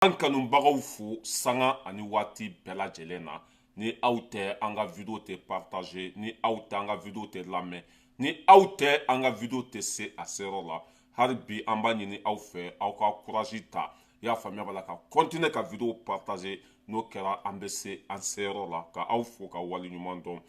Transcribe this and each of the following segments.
An kanubagaw fo sanga ani waati bɛɛ lajɛlen na. Ni aw tɛ, an ka vidéo tɛ partager. Ni aw tɛ, an ka vidéo tɛ lamɛn. Ni aw tɛ, an ka vidéo tɛ se a seyɔrɔ la. Hali bi an b'a ɲini aw fɛ, aw ka courage ta, i y'a faamuya b'a la, ka continuer ka vidéo partager. N'o kɛra, an bɛ se an seyɔrɔ la. Ka aw fo ka waleɲuman dɔn.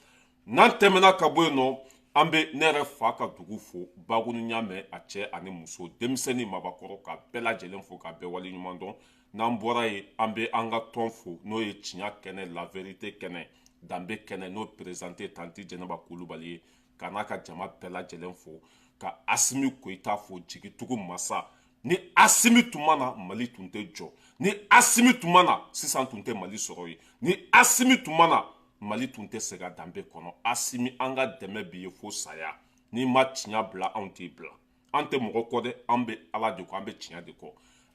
N'an tɛmɛna ka bɔ yen nɔ, an bɛ ne yɛrɛ fa ka dugu fo, Bagoni Ɲamɛ, a cɛ ani muso, denmisɛnnin, mabakɔrɔ, ka bɛɛ lajɛlen fo ka bɛɛ waleɲuman dɔn. N'an bɔra yen, an bɛ an ka tɔn fo, n'o ye Tiɲɛ Kɛnɛ, La Vérité Kɛnɛ, Danbe Kɛnɛ, n'o présenté tantie Jɛnɛba Kulubali ye, ka n'a ka jama bɛɛ lajɛlen fo, ka Asimi Koyita fo, jigitugu masa. Ni Asimi tun ma na, Mali tun tɛ jɔ. Ni Asimi tun ma na, sisan tun tɛ Mali sɔrɔ ye. Ni Asimi tun ma na, Mali tun tɛ segin a danbe kɔnɔ. Asimi, an ka dɛmɛ b'i ye fo saya. N'i ma tiɲɛ bila, anw t'i bila. An tɛ mɔgɔ kɔ dɛ, an bɛ Ala de kɔ, an bɛ tiɲɛ de kɔ.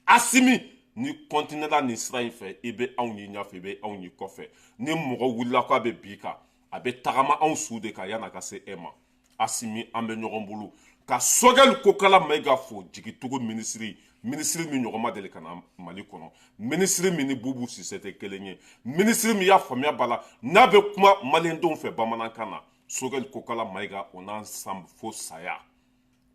Asimi, ni kɔntinɛla nin sira in fɛ, i bɛ anw y'i ɲɛfɛ, i bɛ anw y'i kɔfɛ. Ni mɔgɔ wulila k'a bɛ bi kan, a bɛ tagama anw su de kan yan'a ka se e ma. Asimi, an bɛ ɲɔgɔn bolo. Ka Sogɛli Kokala Mayiga fo, jigitugu minisiri, minisiri min ɲɔgɔn ma deli ka na Mali kɔnɔ, minisiri min ni Bubu Sise tɛ kelen ye, minisiri min y'a faamuya b'a la, n'a bɛ kuma maliyɛndenw fɛ bamanankan na. Sogɛli Kokala Mayiga, o n'an san fo saya.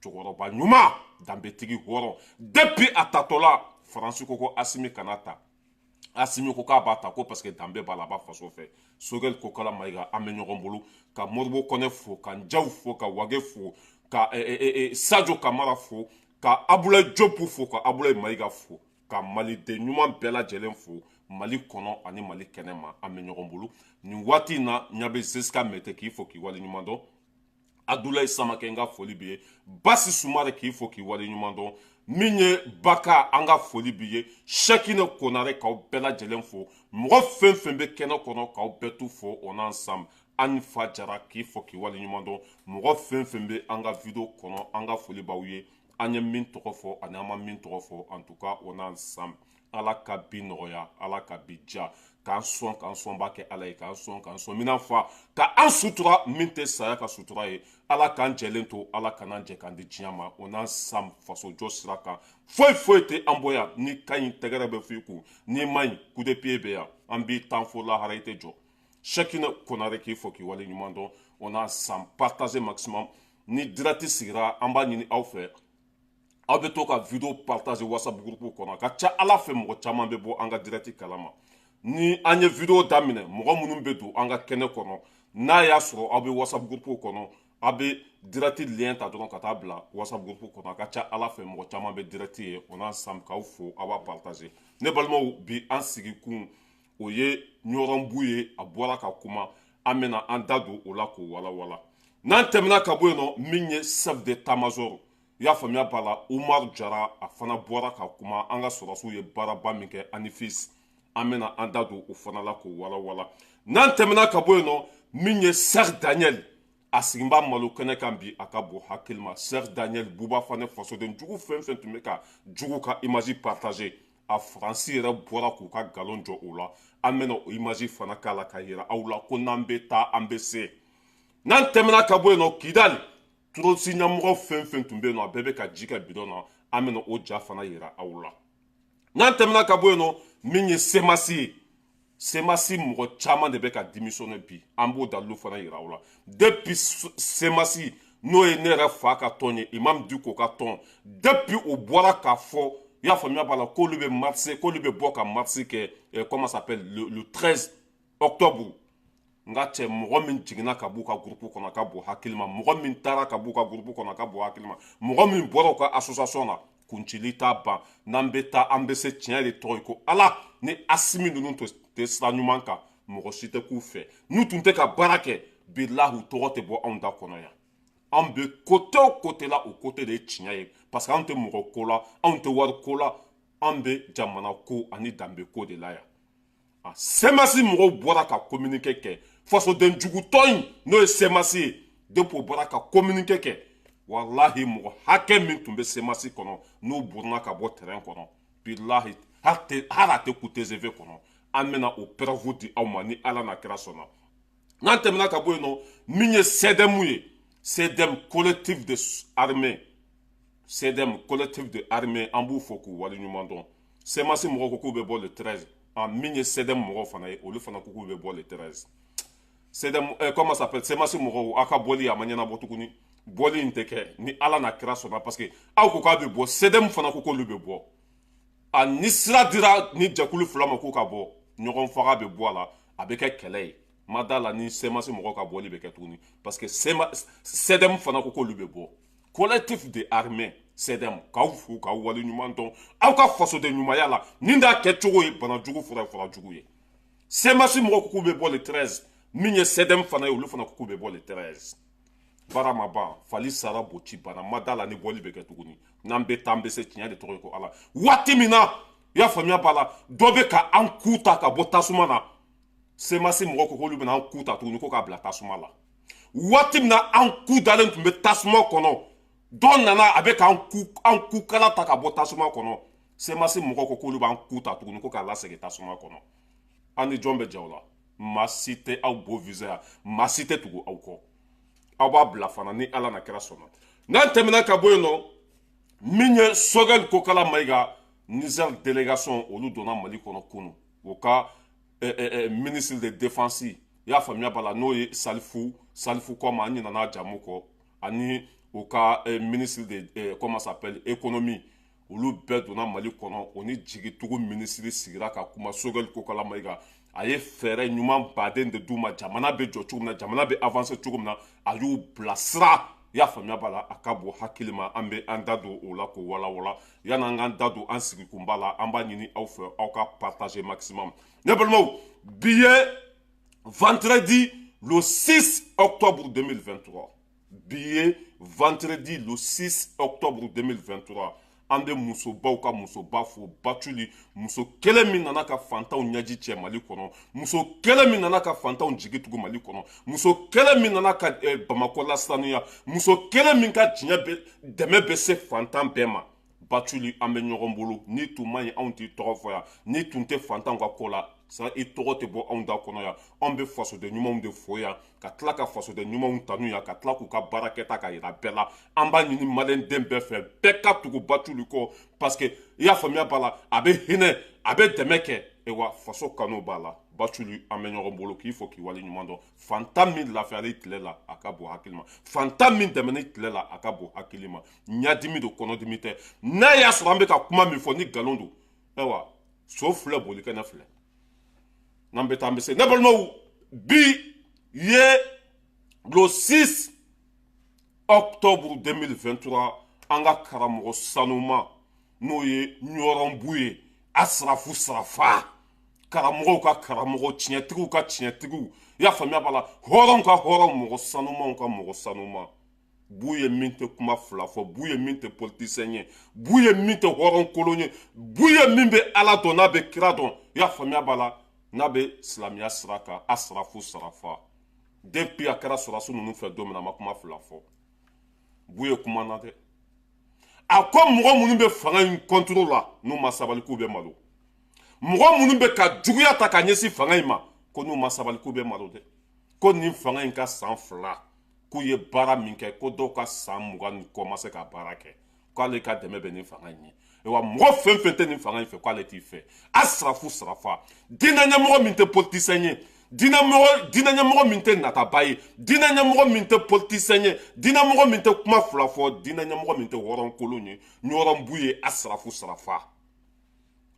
Cɛkɔrɔba ɲuman, danbetigi hɔrɔn. Depuis a tatɔla, Faransi ko ko Asimi kana ta, Asimi ko k'a b'a ta, ko parce que danbe b'a la, a b'a faso fɛ. Sogɛli Kokala Mayiga, an bɛ ɲɔgɔn bolo. Ka Moribo Kɔnɛ fo, ka Njaw fo, ka Wage fo, ka Sajo Kamara fo, ka Abulayi Jopu fo, ka Abulayi Mayiga fo, ka maliden ɲuman bɛɛ lajɛlen fo Mali kɔnɔ ani Mali kɛnɛ ma. An bɛ ɲɔgɔn bolo nin waati in na. Ɲa bɛ Zesika Mɛtɛ, k'i fo k'i wale ɲuman dɔn. Adulayi Samakɛ, n ka foli b'i ye. Basi Sumare, k'i fo k'i wale ɲuman dɔn. Min ye Baka, an ka foli b'i ye. Sɛkinɛ Konare, k'aw bɛɛ lajɛlen fo. Mɔgɔ fɛn fɛn bɛ kɛnɛ kɔnɔ, k'aw bɛɛ tu fo. On ensemble. An fa Jara, k'i fo k'i wale ɲuman dɔn. Mɔgɔ fɛn fɛn bɛ an ka vidéo kɔnɔ, an ka foli b'aw ye. An ye min tɔgɔ fɔ ani an ma min tɔgɔ fɔ, en tout cas, on ensemble. Ala ka bi nɔgɔya, Ala ka bi diya, k'an sɔn, k'an sɔnba kɛ Ala ye, k'an sɔn, k'an sɔn minan fa, ka an sutura min tɛ saya ka sutura ye. Ala k'an jɛlen to, Ala kan'an jɛ k'an di diɲɛ ma. O n'an san fasojɔ sira kan, foyi foyi tɛ an bɔ yan. Ni ka ɲi, tɛgɛrɛ bɛ f'i kun. N'i ma ɲi, coup de pied bɛ yan. An b'i tan fo lahara, i tɛ jɔ. Sɛkinɛ Konare, k'i fɔ k'i wale ɲuman dɔn. On ensemble, partager maximum. Ni direct sigira, an b'a ɲini aw fɛ, aw bɛ to ka vidéo partager WhatsApp groupe kɔnɔ. A ka ca Ala fɛ, mɔgɔ caman bɛ bɔ an ka direct kalama. Ni an ye vidéo daminɛ, mɔgɔ minnu bɛ don an ka kɛnɛ kɔnɔ, n'a y'a sɔrɔ aw bɛ WhatsApp groupe kɔnɔ, aw bɛ direct lien ta dɔrɔn ka taa bila WhatsApp groupe kɔnɔ. A ka ca Ala fɛ, mɔgɔ caman bɛ direct ye. On ensemble, k'aw fo, aw b'a partager. Ne balimaw, bi an sigi kun, o ye ɲɔrɔnbu ye. A bɔra ka kuma, an bɛna an da don o la k'o walawala. N'an tɛmɛna ka bɔ yen nɔ, min ye chef d'état-major, i y'a faamuya b'a la, Umaru Jara, a fana bɔra ka kuma. An ka sɔrɔsiw ye baaraba min kɛ Anifis, an bɛna an da don o fana la k'o walawala. N'an tɛmɛna ka bɔ yen nɔ, min ye Serge Daniel, a siginba malo kɛnɛ kan bi, a ka bon hakili ma. Serge Daniel Buba Fane, fasoden jugu fɛn fɛn tun bɛ ka jugu ka image partager, a Faransi yɛrɛ bɔra k'u ka nkalon jɔ o la. An bɛna o image fana k'a la ka yira aw la ko n'an bɛ taa, an bɛ se. N'an tɛmɛna ka bɔ yen nɔ, Kidali turosi ɲɛmɔgɔ fɛn fɛn tun bɛ yen nɔ, a bɛɛ bɛ ka ji kɛ bidɔn na. An bɛna o ja fana yira aw la. N'an tɛmɛna ka bɔ yen nɔ, min ye CMAS ye, CMAS mɔgɔ caman de bɛ ka démissionner bi, an b'o dalilu fana yira aw la. Depuis CMAS, n'o ye ne yɛrɛ fa ka tɔn ye, Imam Dicko ka tɔn, depuis o bɔra k'a fɔ, i y'a faamuya b'a la, k'olu bɛ marche, k'olu bɛ bɔ ka marche kɛ, comment s'appelle, le 13 octobre, n ka cɛ, mɔgɔ min jiginna ka b'u ka groupe kɔnɔ ka bɔ hakili ma, mɔgɔ min taara ka b'u ka groupe kɔnɔ ka bɔ hakili ma, mɔgɔ min bɔra u ka association na, kuncili t'a ban. N'an bɛ taa, an bɛ se. Tiɲɛ de tɔgɔ ye ko Ala. Ni Asimi ninnu tɛ sira ɲuman kan, mɔgɔ si tɛ k'u fɛ. N'u tun tɛ ka baara kɛ, bilahi, u tɔgɔ tɛ bɔ anw da kɔnɔ yan. An bɛ côté o côté la, o côté de ye tiɲɛ ye, parce que anw tɛ mɔgɔ ko la, anw tɛ wari ko la, an bɛ jamana ko ani danbe ko de la yan. A CMAS mɔgɔw bɔra ka communiqué kɛ. Fasoden jugutɔ in, n'o ye CMAS ye, depuis o bɔra ka communiqué kɛ, walahi, mɔgɔ hakɛ min tun bɛ CMAS kɔnɔ, n'u buruna ka bɔ terrain kɔnɔ, bilahi, hali a tɛ ku TGV kɔnɔ. An bɛna o preuve di aw ma ni Ala n'a kira sɔnna. N'an tɛmɛna ka bɔ yen nɔ, min ye CDM ye, CDM, collectif de armée, CDM, collectif de armée, an b'u fɔ k'u waleɲuman dɔn. CMAS mɔgɔw ko k'u bɛ bɔ le 13. A min ye CDM mɔgɔw fana ye, olu fana ko k'u bɛ bɔ le 13. CDM, comment ça s'appelle, CMAS mɔgɔw, aw ka bɔli a ma ɲɛnabɔ tuguni. Bɔli in tɛ kɛ ni Ala n'a kira sɔnna, parce que aw ko k'a bɛ bɔ, CDM fana ko k'olu bɛ bɔ. A ni sira dira ni jɛkulu fila ma k'u ka bɔ, ɲɔgɔn faga bɛ bɔ a la, a bɛ kɛ kɛlɛ ye. Ma da la ni CMAS mɔgɔw ka bɔli bɛ kɛ tuguni, parce que CDM fana ko k'olu bɛ bɔ. Collectif de armée CDM, k'aw fo k'aw wale ɲuman dɔn aw ka fasoden ɲumanya la. Nin d'a kɛcogo ye, banajugu fura ye fura jugu ye. CMAS mɔgɔw ko k'u bɛ bɔ le 13. Min ye CDM fana ye, olu fana ko k'u bɛ bɔ le 13. Baara ma ban, fali sara boci banna. Ma da la ni bɔli bɛ kɛ tuguni. N'an bɛ taa, an bɛ se. Tiɲɛ de tɔgɔ ye ko Ala. Waati min na, i y'a faamuya b'a la, dɔ bɛ ka an ku ta ka bɔ tasuma na, CMAS mɔgɔw ko k'olu bɛna an ku ta tuguni ko k'a bila tasuma la. Waati min na an ku dalen tun bɛ tasuma kɔnɔ, dɔ nana a bɛ k'an ku, an ku kala ta ka bɔ tasuma kɔnɔ. CMAS mɔgɔw ko k'olu b'an ku ta tuguni ko k'a lasegin tasuma kɔnɔ. An ni jɔn bɛ jɛ o la? Maa si tɛ aw bo visa yan, maa si tɛ tugu aw kɔ. Aw b'a bila fana ni Ala na kɛra sɔnna. N'an tɛmɛna ka bɔ yen nɔ, min ye Choguel Kokalla Maïga, Niger délégation, olu donna Mali kɔnɔ kunu. O ka ministre de défense, i y'a faamuya b'a la, n'o ye Salifu, Salifu kɔma, an ɲinana jamu kɔ, ani o ka ministre de, comment s'appelle, économie, olu bɛɛ donna Mali kɔnɔ. O ni jigitugu minisiri sigira ka kuma. Choguel Kokalla Maïga, a ye fɛɛrɛ ɲuman baden de d'u ma, jamana bɛ jɔ cogo min na, jamana bɛ avancer cogo min na, a y'u bilasira. I y'a faamuya b'a la, a ka bon hakili ma. An bɛ an da don o la k'o walawala. Yan'an k'an da don an sigikunba la, an b'a ɲini aw fɛ, aw ka partager maximum. Ne balimaw, bi ye vendredi le 6 octobre 2023. Bi ye vendredi le 6 octobre 2023. An bɛ musobaw ka musoba fo, Batuli, muso kelen min nana ka fantanw ɲɛji cɛ Mali kɔnɔ, muso kelen min nana ka fantanw jigi tugu Mali kɔnɔ, muso kelen min nana ka Bamakɔ lasanuya, muso kelen min ka diɲɛ bɛ dɛmɛ bɛ se fantan bɛɛ ma. Batuli, an bɛ ɲɔgɔn bolo. N'i tun man ɲi, anw t'i tɔgɔ fɔ yan. N'i tun tɛ fantanw ka ko la sa, i tɔgɔ tɛ bɔ anw da kɔnɔ yan. Anw bɛ fasoden ɲumanw de fo yan, ka tila ka fasoden ɲumanw tanu yan, ka tila k'u ka baara kɛta ka yira bɛɛ la. An b'a ɲini maliyɛnden bɛɛ fɛ, bɛɛ ka tugu Batuli kɔ, parce que i y'a faamuya b'a la, a bɛ hinɛ, a bɛ dɛmɛ kɛ, wa faso kanu b'a la. Batuli, an bɛ ɲɔgɔn bolo, k'i fo k'i wale ɲuman dɔn. Fantan min lafiyalen tile la, a ka bon hakili ma. Fantan min dɛmɛni tile la, a ka bon hakili ma. Ɲadimi don, kɔnɔdimi tɛ. N'a y'a sɔrɔ an bɛ ka kuma min fɔ ni nkalon don, ayiwa, so filɛ, boli kɛnɛ filɛ. N'an bɛ taa, an bɛ se. Ne balimaw, bi ye le 6 octobre 2023. An ka karamɔgɔ sanuma, n'o ye ɲɔrɔnbu ye, Asirafu Sarafa, karamɔgɔw ka karamɔgɔ, tiɲɛtigiw ka tiɲɛtigiw, i y'a faamuya b'a la, hɔrɔnw ka hɔrɔn, mɔgɔ sanumanw ka mɔgɔ sanuman, bu ye min tɛ kuma fila fɔ, bu ye min tɛ politicien ye, bu ye min tɛ hɔrɔn kolon ye, bu ye min bɛ Ala dɔn, n'a bɛ kira dɔn, i y'a faamuya b'a la, n'a bɛ silamɛya sira kan, Asirafu Sarafa. Depuis a kɛra sɔrɔdasi ninnu fɛ don min na, a ma kuma fila fɔ. Bu ye kuma na dɛ. A ko mɔgɔ minnu bɛ fanga in contre la, n'u ma sabali, k'u bɛ malo. Mɔgɔ minnu bɛ ka juguya ta ka ɲɛsin fanga in ma, ko n'u ma sabali, k'u bɛ malo dɛ. Ko nin fanga in ka san 2, k'u ye baara min kɛ, ko dɔw ka san 20 ni kɔ ma se ka baara kɛ, k'ale ka dɛmɛ bɛ nin fanga in ye. Wa mɔgɔ fɛn fɛn tɛ nin fanga in fɛ, k'ale t'i fɛ. Asirafu Sarafa, diinɛ ɲɛmɔgɔ min tɛ politicien ye, diinɛ ɲɛmɔgɔ min tɛ nataba ye, diinɛ ɲɛmɔgɔ min tɛ politicien ye, diinɛ mɔgɔ min tɛ kuma fila fɔ, diinɛ ɲɛmɔgɔ min tɛ hɔrɔn kolon ye, ɲɔrɔnbu ye Asirafu Sarafa.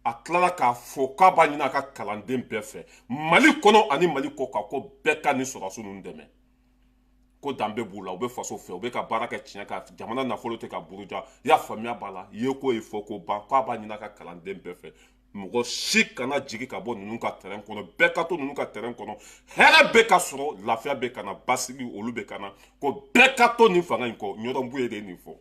A tilala k'a fɔ k'a b'a ɲini a ka kalanden bɛɛ fɛ Mali kɔnɔ ani Mali kɔ kan, ko bɛɛ ka nin sɔrɔdasi ninnu dɛmɛ, ko danbe b'u la, u bɛ faso fɛ, u bɛ ka baara kɛ tiɲɛ kan, jamana nafolo tɛ ka buruja. I y'a faamuya b'a la, ye ko ye fɔ ko ban, k'a b'a ɲini a ka kalanden bɛɛ fɛ, mɔgɔ si kana jigin ka bɔ ninnu ka terrain kɔnɔ, bɛɛ ka to ninnu ka terrain kɔnɔ, hɛrɛ bɛ ka sɔrɔ, lafiya bɛ ka na, basigi olu bɛ ka na, ko bɛɛ ka to nin fanga in kɔ. Ɲɔrɔnbu ye de ye nin fɔ.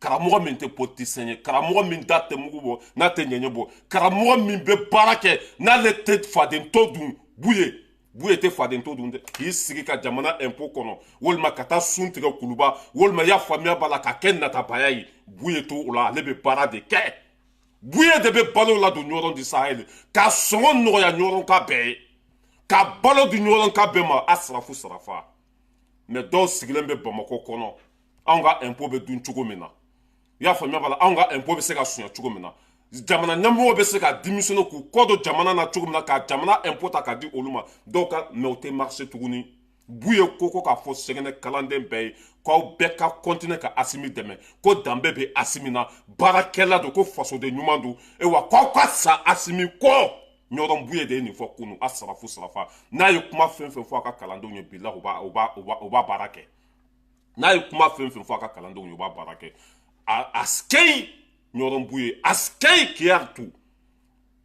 Karamɔgɔ min tɛ politicien ye, karamɔgɔ min da tɛ mugu bɔ n'a tɛ ɲɛɲɛ bɔ, karamɔgɔ min bɛ baara kɛ n'ale tɛ faden to dun, bu ye, bu ye tɛ faden to dun dɛ, k'i sigi ka jamana impôt kɔnɔ, walima ka taa sun tigɛ kuluba, walima i y'a faamuya b'a la, ka kɛ natabaya ye, bu ye to o la. Ale bɛ baara de kɛ. Bu ye de bɛ balo ladon ɲɔrɔn di Sahel, ka sɔngɔ nɔgɔya ɲɔrɔn ka bɛɛ ye, ka balo di ɲɔrɔn ka bɛɛ ma. Asirafu Sarafa. Mais dɔw sigilen bɛ Bamakɔ kɔnɔ, anw ka impôt bɛ dun cogo min na, i y'a faamuya b'a la, anw ka impôt bɛ se ka suɲɛ cogo min na. Jamana ɲɛmɔgɔw bɛ se ka démissionner k'u kɔ don jamana na cogo min na, ka jamana impôt ta k'a di olu ma dɔw ka, mais o tɛ marcher tuguni. Buye ko k'a fɔ sɛgɛnɛ kalanden bɛɛ ye k'aw bɛɛ ka continuer ka Asimi dɛmɛ, ko danbe bɛ Asimi na, baarakɛla don, ko fasoden ɲuman don, wa k'aw ka sa Asimi kɔ. Ɲɔrɔn Buye de ye nin fɔ kunun. A sarafu sarafa n'a ye kuma fɛn fɛn fɔ a ka kalandenw ye, bilahi, u b'a baara kɛ. N'a ye kuma fɛn fɛn fɔ a ka kalandenw ye, u b'a baara kɛ. Askei Ɲɔrɔn Buye, askei kiyatu,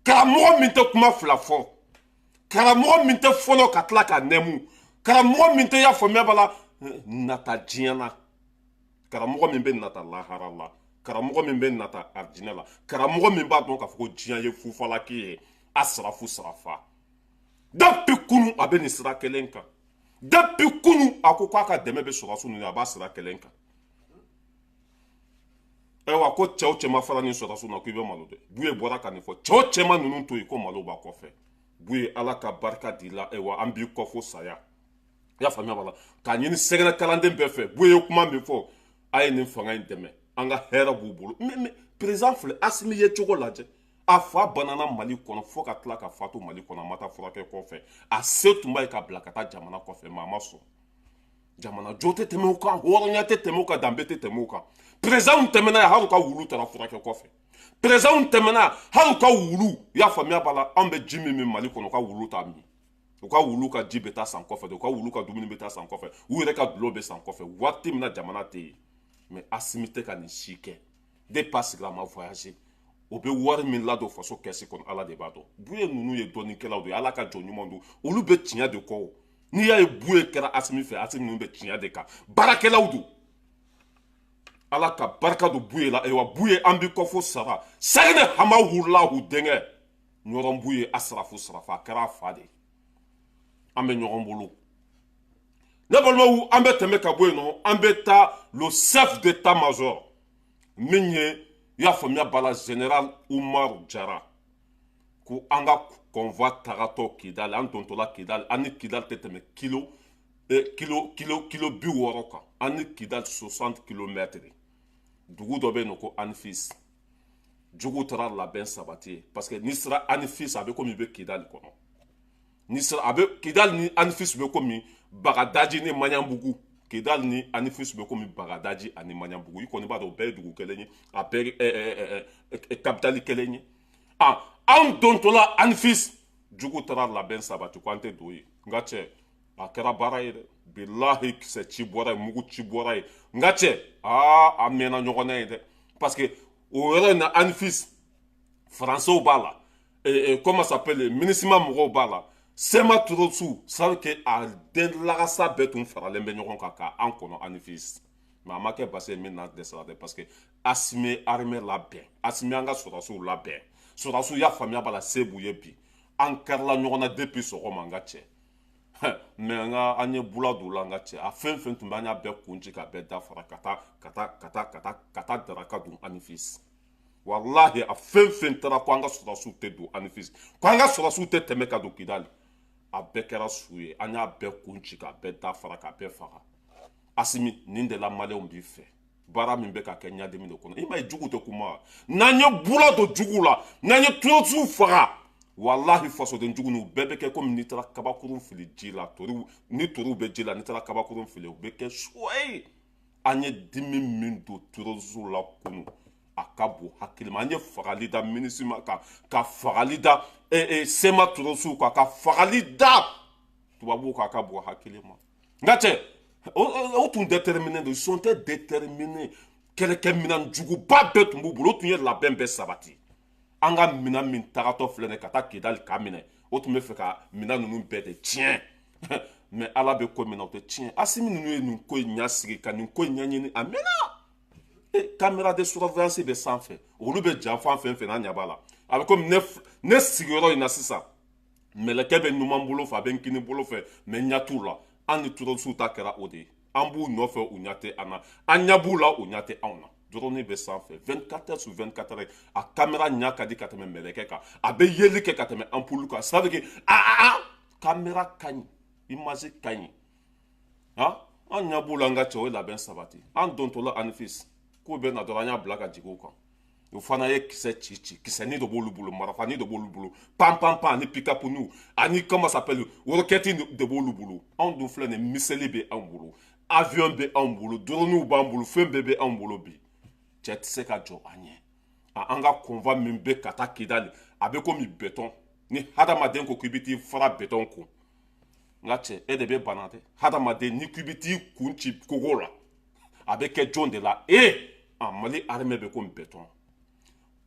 karamɔgɔ min tɛ kuma fila fɔ, karamɔgɔ min tɛ fɔlɔ ka tila ka nɛmu, karamɔgɔ min tɛ, y'a faamuya b'a la, nata diɲɛ na, karamɔgɔ min bɛ nata lahara la, karamɔgɔ min bɛ nata arijinɛ la, karamɔgɔ min b'a dɔn k'a fɔ ko diɲɛ ye fufalaki ye. A sarafu sarafa depuis kunu a bɛ nin sira kelen kan. Depuis kunu a ko k'a ka dɛmɛ bɛ sɔrɔdasiw ninnu, a b'a sira kelen kan. Ayiwa, ko cɛw cɛ ma fara ni sɔrɔdasiw na, k'i bɛ malo dɛ. Buye bɔra ka nin fɔ, cɛw cɛ ma ninnu to yen, ko malo b'a kɔfɛ. Buye, Ala ka barika di la. Ayiwa, an b'i kɔ fo saya, i y'a faamuya b'a la, k'a ɲini sɛgɛnɛ kalanden bɛɛ fɛ. Buye ye kuma min fɔ, a ye nin fanga in dɛmɛ, an ka hɛrɛ b'u bolo. Mais président filɛ, Asimi ye cogo lajɛ, a fa banana Mali kɔnɔ fo ka tila ka fatu Mali kɔnɔ, a ma taa furakɛ kɔfɛ. A se tun b'a ye ka bila ka taa jamana kɔfɛ, mais a ma sɔn. Jamana jo tɛ tɛmɛ o kan, hɔrɔnya tɛ tɛmɛ o kan, danbe tɛ tɛmɛ o kan. Président tɛmɛna yan, hali u ka wulu taara furakɛ kɔfɛ. Président tɛmɛna, hali u ka wulu, i y'a faamuya b'a la, anw bɛ ji min min Mali kɔnɔ, u ka wulu t'a min. U ka wulu ka ji bɛ taa san kɔfɛ, u ka wulu ka dumuni bɛ taa san kɔfɛ, u yɛrɛ ka dulɔ bɛ san kɔfɛ, waati min na jamana tɛ yen. Mais Asimi tɛ ka nin si kɛ. Depuis a sigira, a ma voyager. O bɛ wari min ladon faso kɛsi kɔnɔ, Ala de b'a dɔn. Buye ninnu ye dɔnnikɛlaw de ye, Ala ka jɔn ɲuman don, olu bɛ tiɲɛ de kɔ. N'i y'a ye Buye kɛra Asimi fɛ, Asimi ninnu bɛ tiɲɛ de kan, baarakɛlaw don. Ala ka barika don Buye la. Ayiwa Buye, an b'i kɔ fo sara. Sagine hama wululahu denkɛ Ɲɔrɔn Buye, a sarafu sarafa, a kɛra a fa de ye. An bɛ ɲɔgɔn bolo, ne balimaw. An bɛ tɛmɛ ka bɔ yen nɔ, an bɛ taa le chef d'état major min ye, i y'a faamuya b'a la, général Umaru Jara, ko an ka convoi tagatɔ Kidali, an dontɔla Kidali, an ni Kidali tɛ tɛmɛ kilo 60 kan, an ni Kidali 60 kilomètres. Dugu dɔ bɛ yen nɔ ko Anifis, juguw taara labɛn sabati ye, parce que n'i sera Anifis, a bɛ komi i bɛ Kidali kɔnɔ. N'i sera, a bɛ Kidali ni Anifis bɛ komi Bagadaji ni Maɲanbugu. Kidali ni Anifis bɛ komi Bagadaji ani Maɲanbugu. I kɔni b'a dɔn, o bɛɛ ye dugu kelen ye, a bɛɛ ye capitale kelen ye. A anw dontɔla Anifis, jugu taara labɛn sabati ko an tɛ don yen. N ka cɛ, a kɛra baara ye dɛ, bilahi. Kisɛ ci bɔra yen, mugu ci bɔra yen. N ka cɛ, aa, a mɛnna ɲɔgɔn na yen dɛ, parce que o yɔrɔ in na, Anifis, Faransɛw b'a la, comment s'appelle, MINUSMA mɔgɔw b'a la, CMA terroristew, ça veut que a den lagasa bɛɛ tun faralen bɛ ɲɔgɔn kan k'an kɔnɔ Anifis. Mais a ma kɛ basi ye min na dɛsɛra dɛ, parce que Asimi armée labɛn, Asimi an ka sɔrɔdasiw labɛn, sɔrɔdasiw, y'a faamuya b'a la, se b'u ye bi. An karila ɲɔgɔn na depuis sɔgɔma, n ka cɛ. Mais an ka an ye bula don la, n ka cɛ, a fɛn fɛn tun bɛ, an y'a bɛɛ kun ci k'a bɛɛ dafara ka taa ka taa ka taa ka taa ka taa daraka dun Anifis. Walahi, a fɛn fɛn taara ko an ka sɔrɔdasiw tɛ don Anifis, ko an ka sɔrɔdasiw tɛ tɛmɛ ka don Kidali, a bɛɛ kɛra su ye. An y'a bɛɛ kun ci k'a bɛɛ dafara k'a bɛɛ faga. Asimi, nin de la maliyɛnw b'i fɛ. Baara min bɛ ka kɛ ɲadimi de kɔnɔ, i ma ye, jugu tɛ kuma. N'an ye bula don jugu la, n'an ye terroristew faga, walahi, fasoden jugu ninnu bɛɛ bɛ kɛ komi n'i taara kabakurun fili ji la. Toriw ni toriw bɛ ji la, n'i taara kabakurun fili, u bɛ kɛ suwa ye. An ye dimi min don terroristew la kunu, a ka bon hakili ma. An ye fagali da MINUSMA kan, ka fagali da CMA terroristew kan, ka fagali da tubabuw kan, a ka bon hakili ma. N ka cɛ, o tun déterminé don, ils sont déterminés. Kɛlɛkɛminɛn juguba bɛɛ tun b'u bolo, o tun ye labɛn bɛɛ sabati. An ka minɛn min tagatɔ filɛ nin ye ka taa Kidali ka minɛ, o tun bɛ fɛ ka minɛn ninnu bɛɛ de tiɲɛ. Mais Ala bɛ ko min na, o tɛ tiɲɛ. Asimi ninnu ye nin ko in ɲɛsigi ka nin ko in ɲɛɲini, a mɛnna. Caméra de surveillance bɛ sanfɛ, olu bɛ janfa fɛn fɛn n'a ɲɛ b'a la. A bɛ komi ne sigiyɔrɔ in na sisan, mɛlɛkɛ bɛ numan bolo fɛ, a bɛ n kini bolo fɛ, mais ɲɛ t'u la. An ni terroristew ta kɛra o de ye. An b'u nɔfɛ, u ɲɛ tɛ an na, an ɲɛ b'u la, u ɲɛ tɛ anw na. Drone bɛ sanfɛ 24 heures sur 24 heures. A caméra ɲɛ ka di ka tɛmɛ mɛlɛkɛ kan, a bɛ yeli kɛ ka tɛmɛ ampoule kan. Ça veut dire que a caméra ka ɲi, image ka ɲi. Han, an ɲɛ b'u la. An ka cɛ, o ye labɛn sabati. An dontɔla Anifis, k'u bɛ na dɔrɔn, an y'a bila ka jigin u kan. O fana ye kisɛ ci ci, kisɛnin dɔ b'olu bolo, marafani dɔ b'olu bolo, pan pan pan, ani pick-up ani comment s'appelle, roquette de b'olu bolo. Anw dun filɛ nin, missile bɛ anw bolo, avion bɛ anw bolo, drone b'an bolo, fɛn bɛɛ bɛ anw bolo bi. Cɛ tɛ se ka jɔ an ɲɛ. An ka convoi min bɛ ka taa Kidali, a bɛ komi béton. Ni hadamaden ko k'i bɛ t'i fara béton kun, n ka cɛ, e de bɛ bana dɛ. Hadamaden ni k'i bɛ t'i kun ci kogo la, a bɛ kɛ jɔn de la? E a Mali armée bɛ komi béton.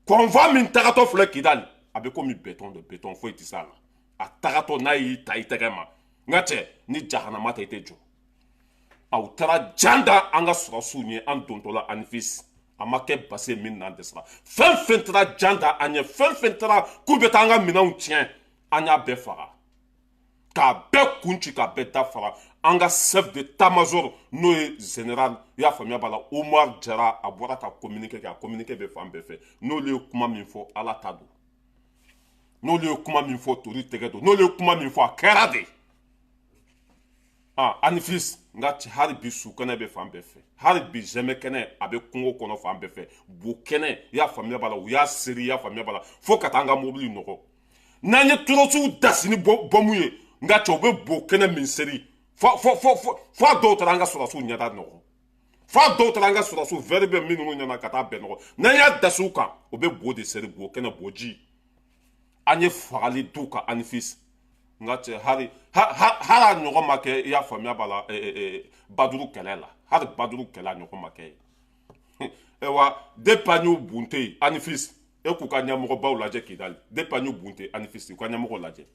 Convoi min tagatɔ filɛ Kidali, a bɛ komi béton de, béton foyi tɛ s'a la. A tagatɔ n'a y'i ta i tɛgɛ ma, n ka cɛ, ni jahanama tɛ, i tɛ jɔ. Aw taara jan da an ka sɔrɔsiw ɲɛ an dontɔla Anifis, a ma kɛ base min n'an dɛsɛra. Fɛn fɛn taara jan da an ɲɛ, fɛn fɛn taara k'u bɛ taa an ka minɛnw tiɲɛ, an y'a bɛɛ faga, k'a bɛɛ kun ci, k'a bɛɛ da faga. An ka chef d'état-major, n'o ye général, i y'a faamuya b'a la, Omar Jara, a bɔra ka communiqué kɛ. A communiqué bɛ fan bɛɛ fɛ. N'olu ye kuma min fɔ, Ala ta don. N'olu ye kuma min fɔ, tori tɛgɛ don. N'olu ye kuma min fɔ, a kɛra de. Ah, Anifis, n ka hali bi su kɛnɛ bɛ fan bɛɛ fɛ, hali bi zɛmɛ kɛnɛ a bɛ kungo kɔnɔ fan bɛɛ fɛ, bo kɛnɛ, i y'a faamuya b'a la, u y'a seri, i y'a faamuya b'a la, fo ka taa an ka mobili nɔgɔ. N'an ye torosuw dasi ni bɔmu ye, n ka cɛ, u bɛ bo kɛnɛ min seri, fo fo fo fo a dɔw taara an ka sɔrɔsiw ɲɛda nɔgɔ, fo a dɔw taara an ka sɔrɔsiw vɛri bɛ minnu ɲɛna ka taa bɛn nɔgɔ. N'an y'a dasi u kan, u bɛ bo de seri, bo kɛnɛ, bo ji. An ye fagali d'u kan Anifis, n ka cɛ, hali hali a ɲɔgɔn ma kɛ, i y'a faamuya b'a la, Baduru kɛlɛ la, hali Baduru kɛlɛ a ɲɔgɔn ma kɛ ye. Wa depuis an y'u bunte yen Anifis, e k'u ka ɲɛmɔgɔbaw lajɛ Kidali, depuis an y'u bunte Anifis, u ka ɲɛmɔgɔw lajɛ.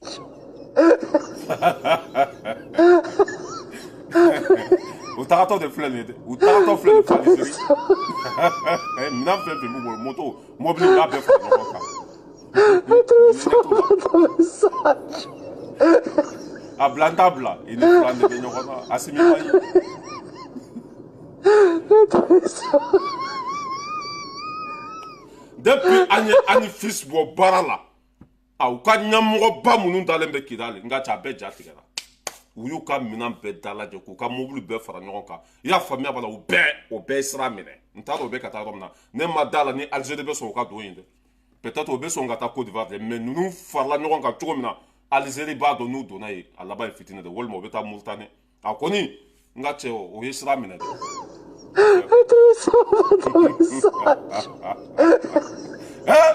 U tagatɔ de filɛ nin ye dɛ, u tagatɔ filɛ nin ye Alizeri. Minɛn fɛn fɛn b'u bolo, moto, mobili, u y'a bɛɛ fara ɲɔgɔn kan. A bila n t'a bila, i ni filan de bɛ ɲɔgɔn na, Asimi ma ye. Depuis an ye Anifis bɔ baara la, a u ka ɲɛmɔgɔba minnu dalen bɛ Kidali, n ka ca, a bɛɛ ja tigɛra. U y'u ka minɛn bɛɛ dalajɛ, k'u ka mobili bɛɛ fara ɲɔgɔn kan, i y'a faamuya b'a la, u bɛɛ o bɛɛ ye sira minɛ. N t'a dɔn u bɛ ka taa yɔrɔ min na, ne ma da la ni Alizeri bɛ sɔn u ka don yen dɛ. Peut-être u bɛ sɔn ka taa Côte d'Ivoire dɛ, mais ninnu farala ɲɔgɔn kan cogo min na, Alizeri b'a dɔn n'u donna yen, a laban ye fitinɛ de, walima u bɛ taa Mauritanie. A kɔni, n ka cɛ, o ye sira minɛ dɛ.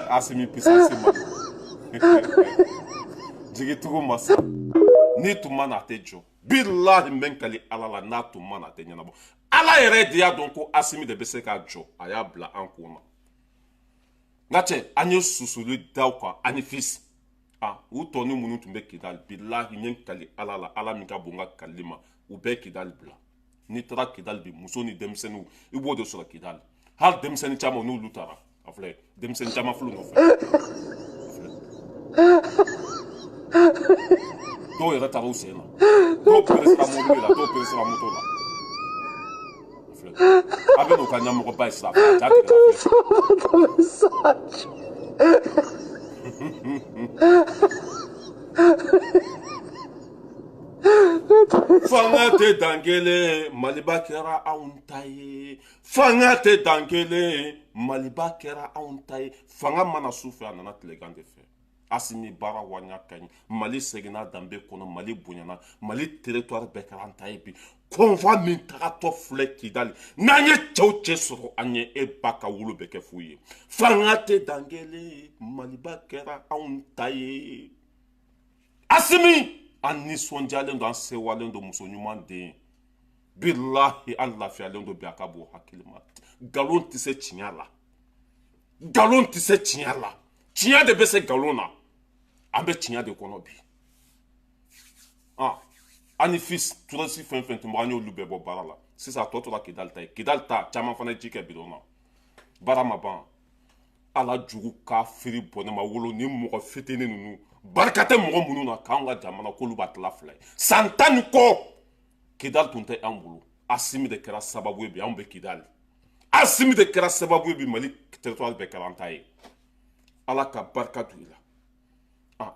Asimi puissance ma jigitugu ma sa, n'i tun ma na a tɛ jɔ. Bilahi, n bɛ n kali Ala la, n'a tun ma na a tɛ ɲɛnabɔ. Ala yɛrɛ de y'a dɔn ko Asimi de bɛ se k'a jɔ, a y'a bila an kun na. N ka cɛ, an ye susuli da u kan Anifis. Ah, u tɔ ni minnu tun bɛ Kidali, bilahi, n ye n kali Ala la, Ala min ka bon n ka kalili ma, u bɛɛ Kidali bila. N'i taara Kidali bi, muso ni denmisɛnninw, i b'o de sɔrɔ Kidali. Hali denmisɛnnin caman n'olu taara, a filɛ, denmisɛnnin caman filɛ nɔfɛ, dɔw yɛrɛ taara u sen na, dɔw peresera mobili la, dɔw peresera moto la. A filɛ, a bɛ n'u ka ɲɛmɔgɔba ye sira fɛ, a ja tigɛra, a filɛ. Fanga tɛ dan kelen, Maliba kɛra anw ta ye. Fanga tɛ dan kelen, Maliba kɛra anw ta ye. Fanga mana su fɛ, a nana tilegan de fɛ. Asimi baara waɲa ka ɲi, Mali seginna danbe kɔnɔ, Mali bonyana, Mali territoire bɛɛ kɛra an ta ye bi. Convoi min tagatɔ filɛ Kidali, n'an ye cɛw cɛ sɔrɔ an ye, e ba ka wolo bɛ kɛ fu ye. Fanga tɛ dan kelen, Maliba kɛra anw ta ye. Asimi, an nisɔndiyalen don, an sewalen don, muso ɲuman den. Bilahi, an lafiyalen don bi, a ka bon hakili ma. Nkalon tɛ se tiɲɛ la, nkalon tɛ se tiɲɛ la, tiɲɛ de bɛ se nkalon na. An bɛ tiɲɛ de kɔnɔ bi. Ah, Anifis turasi fɛn fɛn tun bɛ, an y'olu bɛɛ bɔ baara la. Sisan a tɔ tora Kidali ta ye. Kidali ta caman fana ye ji kɛ bidɔn na, baara ma ban. Ala jugu kafiri bɔnɛ ma wolo ni mɔgɔ fitinin ninnu, barika tɛ mɔgɔ minnu na, k'an ka jamana k'olu b'a tila fila ye. San 10 ni kɔ, Kidali tun tɛ an bolo. Asimi de kɛra sababu ye bi anw bɛ Kidali. Asimi de kɛra sababu ye bi Mali territoire bɛɛ kɛra an ta ye. Ala ka barika don i la.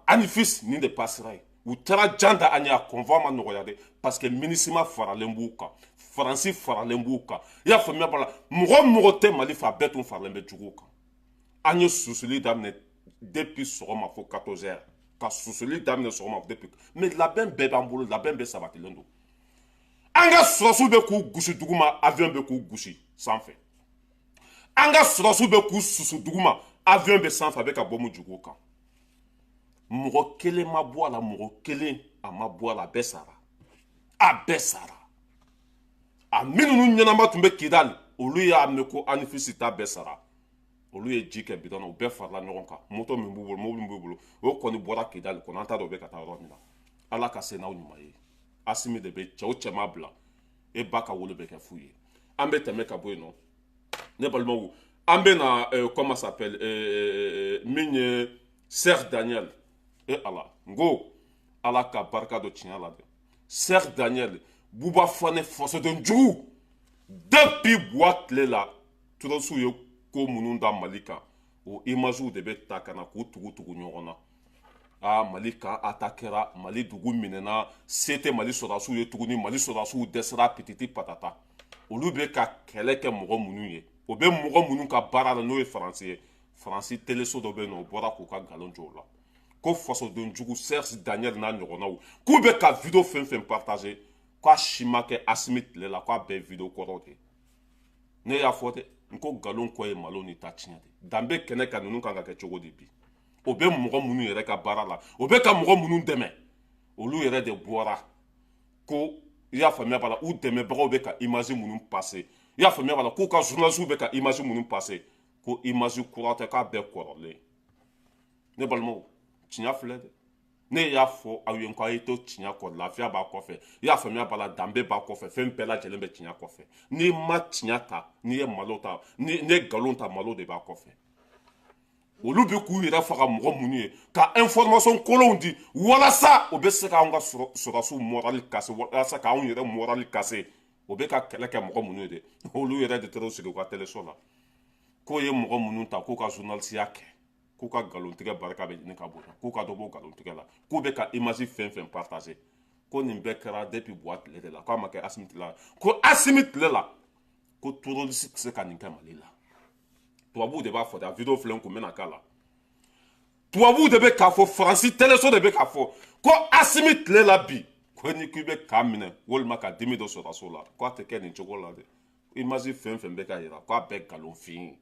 Anifis nin de pasera ye, u taara jan da an ye. A convoi ma nɔgɔya dɛ, parce que MINUSMA faralen b'u kan, Faransi faralen b'u kan, i y'a faamuya b'a la. Mɔgɔ mɔgɔ tɛ Mali fɛ, a bɛɛ tun faralen bɛ juguw kan. An ye susuli daminɛ depuis sɔgɔma fo 14 heures, ka susuli daminɛ sɔgɔma depuis, mais labɛn bɛɛ b'an bolo, labɛn bɛɛ sabatilen don. An ka sɔrɔsiw bɛ k'u gosi duguma, avion bɛ k'u gosi sanfɛ. An ka sɔrɔsiw bɛ k'u susu duguma, avion bɛ sanfɛ, a bɛ ka bɔmu jigin o kan. Mɔgɔ kelen ma bɔ a la, mɔgɔ kelen a ma bɔ a la, a bɛɛ sara, a bɛɛ sara. A minnu ɲɛnama tun bɛ Kidali, olu y'a mɛn ko Anifisi ta bɛɛ sara, olu ye ji kɛ bidɔn na, u bɛɛ farala ɲɔgɔn kan. Moto min b'u bolo, mobili min b'u bolo, o kɔni bɔra Kidali kɔnɔ. An t'a dɔn u bɛ ka taa yɔrɔ min na. Ala ka se n'aw ɲuman ye. Asimi de bɛ cɛw cɛ ma bila e ba ka wolo bɛ kɛ fu ye. An bɛ tɛmɛ ka bɔ yen nɔ, ne balimaw. An bɛ na comment s'appelle, min ye Serge Daniel. E Ala, n ko Ala ka barika don tiɲɛ la dɛ. Serge Daniel, Buba Fane, fasoden jugu, depuis Buwa tile la, terroristew ye ko minnu da Mali kan, o imagew de bɛ ta ka na k'u tugu tugu ɲɔgɔn na. Aa, Mali kan attaquera, Mali dugu minɛna, se tɛ Mali sɔrɔdasiw ye tuguni, Mali sɔrɔdasiw dɛsɛra, pititi patata. Olu bɛ ka kɛlɛ kɛ mɔgɔ minnu ye, o bɛ mɔgɔ minnu ka baara la, n'o ye Faransi ye. Faransi teleso dɔ bɛ yen nɔ, o bɔra k'u ka nkalon jɔ o la ko fasoden jugu Serge Daniel n'a ɲɔgɔnnaw k'u bɛ ka vidéo fɛn fɛn partager, k'a si ma kɛ Asimi tile la, k'a bɛɛ vidéo kɔrɔw de. Ne y'a fɔ dɛ, n ko nkalon kɔ ye malo ni ta tiɲɛ de. Danbe kɛnɛ kan, ninnu kan ka kɛ cogo di bi? O bɛ mɔgɔ minnu yɛrɛ ka baara la, o bɛ ka mɔgɔ minnu dɛmɛ, olu yɛrɛ de bɔra ko, i y'a faamuya b'a la, u dɛmɛbagaw bɛ ka image minnu passer, i y'a faamuya b'a la, k'u ka journalistes bɛ ka image minnu passer, ko image kura tɛ, k'a bɛɛ kɔrɔlen. Ne balimaw, tiɲɛ filɛ dɛ. Ne y'a fɔ aw ye ko a ye to tiɲɛ kɔ, lafiya b'a kɔfɛ, i y'a faamuya b'a la, danbe b'a kɔfɛ, fɛn bɛɛ lajɛlen bɛ tiɲɛ kɔfɛ. N'i ma tiɲɛ ta, n'i ye malo ta, ni ye nkalon ta, malo de b'a kɔfɛ. Olu bɛ k'u yɛrɛ faga mɔgɔ minnu ye ka information kolonw di walasa o bɛ se k'anw ka sɔrɔdasiw moral casser, walasa k'anw yɛrɛ moral casser, o bɛ ka kɛlɛ kɛ mɔgɔ minnu ye dɛ, olu yɛrɛ de taara u sigi u ka teleso la k'o ye mɔgɔ minnu ta k'u ka journalisiya kɛ, k'u ka nkalontigɛ barika bɛ ɲini ka bonya, k'u ka dɔ bɔ nkalontigɛ la, k'u bɛ ka image fɛn fɛn partager, ko nin bɛɛ kɛra depuis Buwa tile de la, k'a ma kɛ Asimi tile la, ko Asimi tile la, ko terroriste tɛ se ka nin kɛ Mali la. Tubabuw de b'a fɔ dɛ, a vidéo filɛ n kun bɛna k'a la. Tubabuw de bɛ k'a fɔ, Faransi teleso de bɛ k'a fɔ ko Asimi tile la bi, ko ni k'i bɛ k'a minɛ walima ka dimi dɔ sɔrɔdasiw la, k'a tɛ kɛ nin cogo la dɛ. Image fɛn fɛn bɛ ka yira, k'a bɛɛ nkalonfin.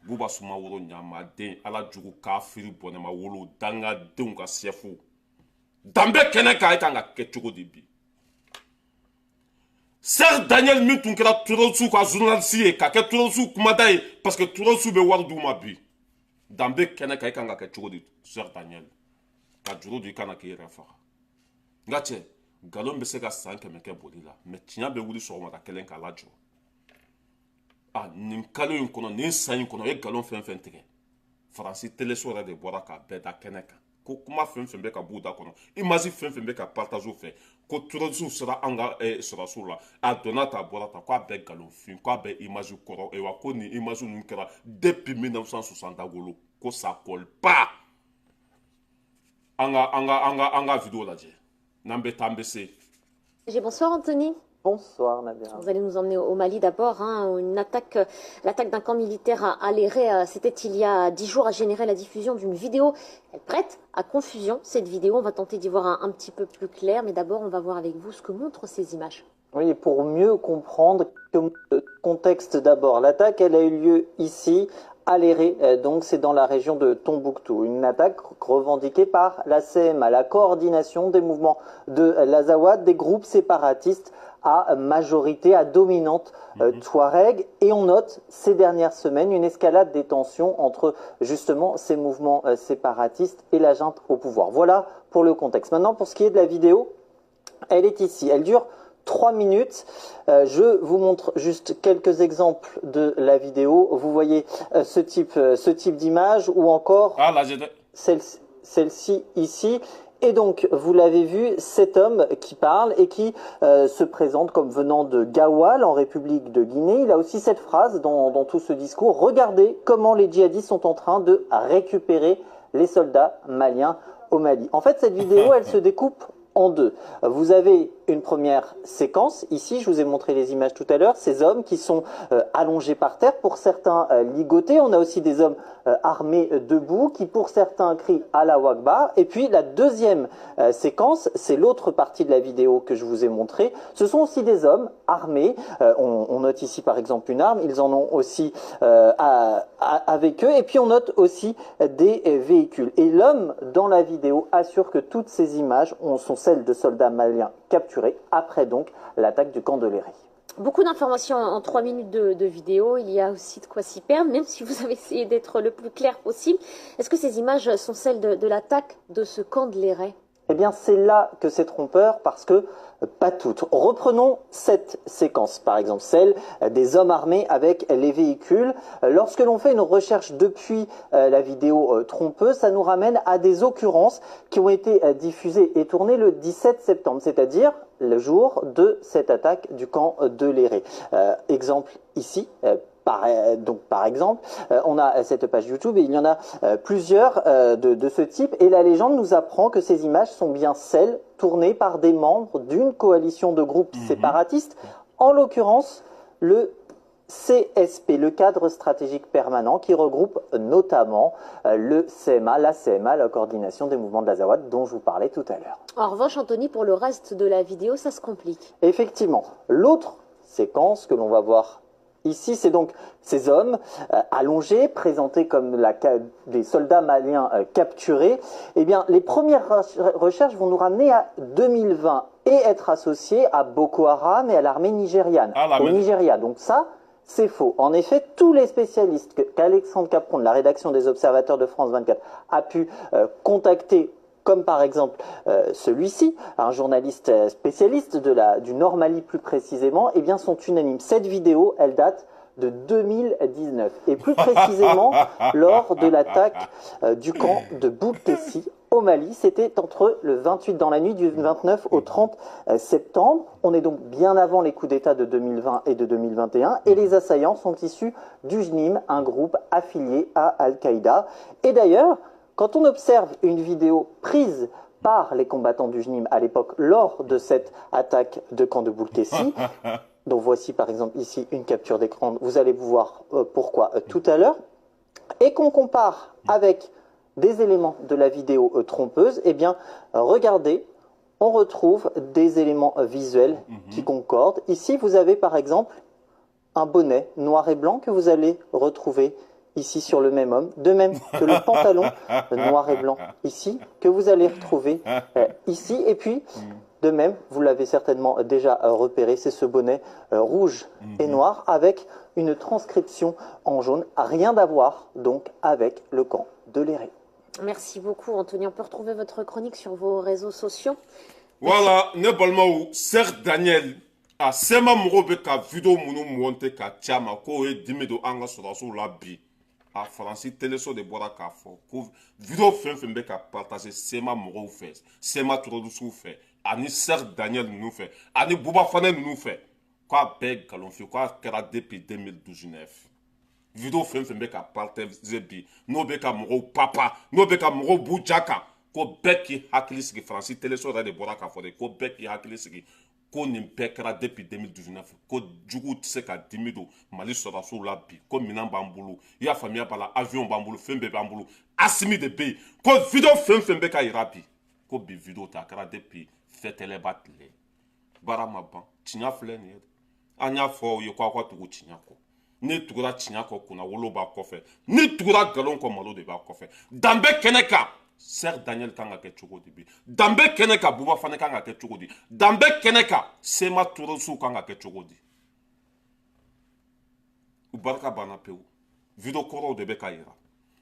Buba Sumaworo ɲamaden, Ala jugu, kafiri, bɔnɛma wolo, dangadenw ka sɛfu, danbe kɛnɛ kan, e kan ka kɛ cogo di bi? Serge Daniel min tun kɛra terroriste ka journaliste ye, ka kɛ terroriste kumada ye, parce que terroriste bɛ wari d'u ma bi, danbe kɛnɛ kan, e kan ka kɛ cogo di? Serge Daniel ka juru don i kana k'i yɛrɛ faga. N ka cɛ, nkalon bɛ se ka san 100 kɛ boli la, mais tiɲɛ bɛ wuli sɔgɔmada kelen k'a lajɔ. A nin kalo in kɔnɔ, nin san in kɔnɔ, e nkalon fɛn fɛn tigɛ, Faransi teleso yɛrɛ de bɔra k'a bɛɛ da kɛnɛ kan ko kuma fɛn fɛn bɛ ka b'u da kɔnɔ, image fɛn fɛn bɛ ka partage fɛ, ko terroriste sera an ka sɔrɔdasiw la, a donna ta, a bɔra ta, k'a bɛɛ nkalonfin, k'a bɛɛ image kɔrɔ wa, ko nin image ninnu kɛra depuis 1960 dagolo, ko ça colle pas. An ka vidéo lajɛ, n'an bɛ taa, an bɛ se. Bonsoir Anthony. Bonsoir Nadia. Vous allez nous emmener au Mali d'abord. Hein, une attaque, l'attaque d'un camp militaire à Aléré, c'était il y a 10 jours, a généré la diffusion d'une vidéo. Elle prête à confusion, cette vidéo. On va tenter d'y voir un petit peu plus clair, mais d'abord, on va voir avec vous ce que montrent ces images. Oui, pour mieux comprendre le contexte d'abord. L'attaque, elle a eu lieu ici, à Léré, donc c'est dans la région de Tombouctou. Une attaque revendiquée par la CMA, la coordination des mouvements de l'Azawad, des groupes séparatistes à majorité, à dominante Touareg. Et on note ces dernières semaines une escalade des tensions entre justement ces mouvements séparatistes et la junte au pouvoir. Voilà pour le contexte. Maintenant, pour ce qui est de la vidéo, elle est ici. Elle dure 3 minutes. Je vous montre juste quelques exemples de la vidéo. Vous voyez ce type d'image ou encore Ah, là, celle-ci ici. Et donc, vous l'avez vu, cet homme qui parle et qui se présente comme venant de Gawal, en République de Guinée. Il a aussi cette phrase dans tout ce discours. Regardez comment les djihadistes sont en train de récupérer les soldats maliens au Mali. En fait, cette vidéo, elle se découpe en deux. Vous avez Une première séquence, ici, je vous ai montré les images tout à l'heure, ces hommes qui sont allongés par terre, pour certains ligotés. On a aussi des hommes armés debout qui, pour certains, crient Allahu Akbar. Et puis la deuxième séquence, c'est l'autre partie de la vidéo que je vous ai montrée. Ce sont aussi des hommes armés. On note ici par exemple une arme. Ils en ont aussi avec eux. Et puis on note aussi des véhicules. Et l'homme dans la vidéo assure que toutes ces images sont celles de soldats maliens capturés après donc l'attaque du camp de Léré. Beaucoup d'informations en 3 minutes de vidéo. Il y a aussi de quoi s'y perdre, même si vous avez essayé d'être le plus clair possible. Est-ce que ces images sont celles de l'attaque de ce camp de Léré? Eh bien, c'est là que c'est trompeur, parce que pas toutes. Reprenons cette séquence, par exemple, celle des hommes armés avec les véhicules. Lorsque l'on fait une recherche depuis la vidéo trompeuse, ça nous ramène à des occurrences qui ont été diffusées et tournées le 17 septembre, c'est-à-dire le jour de cette attaque du camp de Léré. Exemple ici. Par exemple, on a cette page YouTube et il y en a plusieurs de ce type. Et la légende nous apprend que ces images sont bien celles tournées par des membres d'une coalition de groupes séparatistes, en l'occurrence le CSP, le cadre stratégique permanent, qui regroupe notamment le CMA, la CMA, la coordination des mouvements de l'Azawad dont je vous parlais tout à l'heure. En revanche, Anthony, pour le reste de la vidéo, ça se complique. Effectivement, l'autre séquence que l'on va voir ici, c'est donc ces hommes allongés, présentés comme des soldats maliens capturés. Eh bien, les premières recherches vont nous ramener à 2020 et être associées à Boko Haram et à l'armée nigériane, au Nigeria. Donc ça, c'est faux. En effet, tous les spécialistes qu'Alexandre Capron, de la rédaction des Observateurs de France 24, a pu contacter, comme par exemple celui-ci, un journaliste spécialiste du Nord Mali plus précisément, eh bien, sont unanimes. Cette vidéo, elle date de 2019, et plus précisément lors de l'attaque du camp de Boulkessi au Mali. C'était entre le 28, dans la nuit du 29 au 30 septembre. On est donc bien avant les coups d'État de 2020 et de 2021, et les assaillants sont issus du JNIM, un groupe affilié à Al-Qaïda. Et d'ailleurs, quand on observe une vidéo prise par les combattants du JNIM à l'époque lors de cette attaque de camp de Boulkessi, dont voici par exemple ici une capture d'écran, vous allez voir pourquoi tout à l'heure, et qu'on compare avec des éléments de la vidéo trompeuse, eh bien regardez, on retrouve des éléments visuels qui concordent. Ici, vous avez par exemple un bonnet noir et blanc que vous allez retrouver ici sur le même homme, de même que le pantalon noir et blanc ici, que vous allez retrouver ici. Et puis, de même, vous l'avez certainement déjà repéré, c'est ce bonnet rouge et noir avec une transcription en jaune. Rien à voir donc avec le camp de Léré. Merci beaucoup Anthony. On peut retrouver votre chronique sur vos réseaux sociaux. Voilà, ne balimaw, Serge Daniel a CMA mɔgɔw bɛ ka vidéo minnu monter ka ci a ma k'o ye dimi don an ka sɔrɔdasiw la bi. A Faransi teleso de bɔra k'a fɔ ko vidéo fɛn fɛn bɛ ka partager CMA mɔgɔw fɛ, CMA terroriste fɛ, ani Serge Daniel ninnu fɛ, ani Bouba Fané ninnu fɛ, k'a bɛɛ ye nkalonfin, k'a kɛra depuis 2019. Vidéo fɛn fɛn bɛ ka partager bi, n'o bɛ ka mɔgɔw papa, n'o bɛ ka mɔgɔw b'u ja kan, ko bɛɛ k'i hakili sigi. Faransi teleso yɛrɛ de bɔra k'a fɔ de ko bɛɛ k'i hakili sigi, ko nin bɛɛ kɛra depuis 2019, ko juguw tɛ se ka dimi don Mali sɔrɔdasiw la bi, ko minɛn b'an bolo, i y'a faamuya b'a la, avion b'an bolo, fɛn bɛɛ b'an bolo, Assimi de bɛ yen, ko vidéo fɛn fɛn bɛ ka yira bi, ko bi vidéo tɛ, a kɛra depuis fɛtɛlɛba tile. Baara ma ban, tiɲɛ filɛ nin ye, an y'a fɔ aw ye ko aw ka tugu tiɲɛ kɔ. N'i tugura tiɲɛ kɔ, kunna wolo b'a kɔfɛ, n'i tugura nkalon kɔ, malo de b'a kɔfɛ. Danbe kɛnɛ kan, Serge Daniel kan ka kɛ cogo di bi? Danbe kɛnɛ kan, Bouba Fané kan ka kɛ cogo di? Danbe kɛnɛ kan, CMA terroriste kan ka kɛ cogo di? U barika banna pewu. Vidéo kɔrɔw de bɛ ka yira.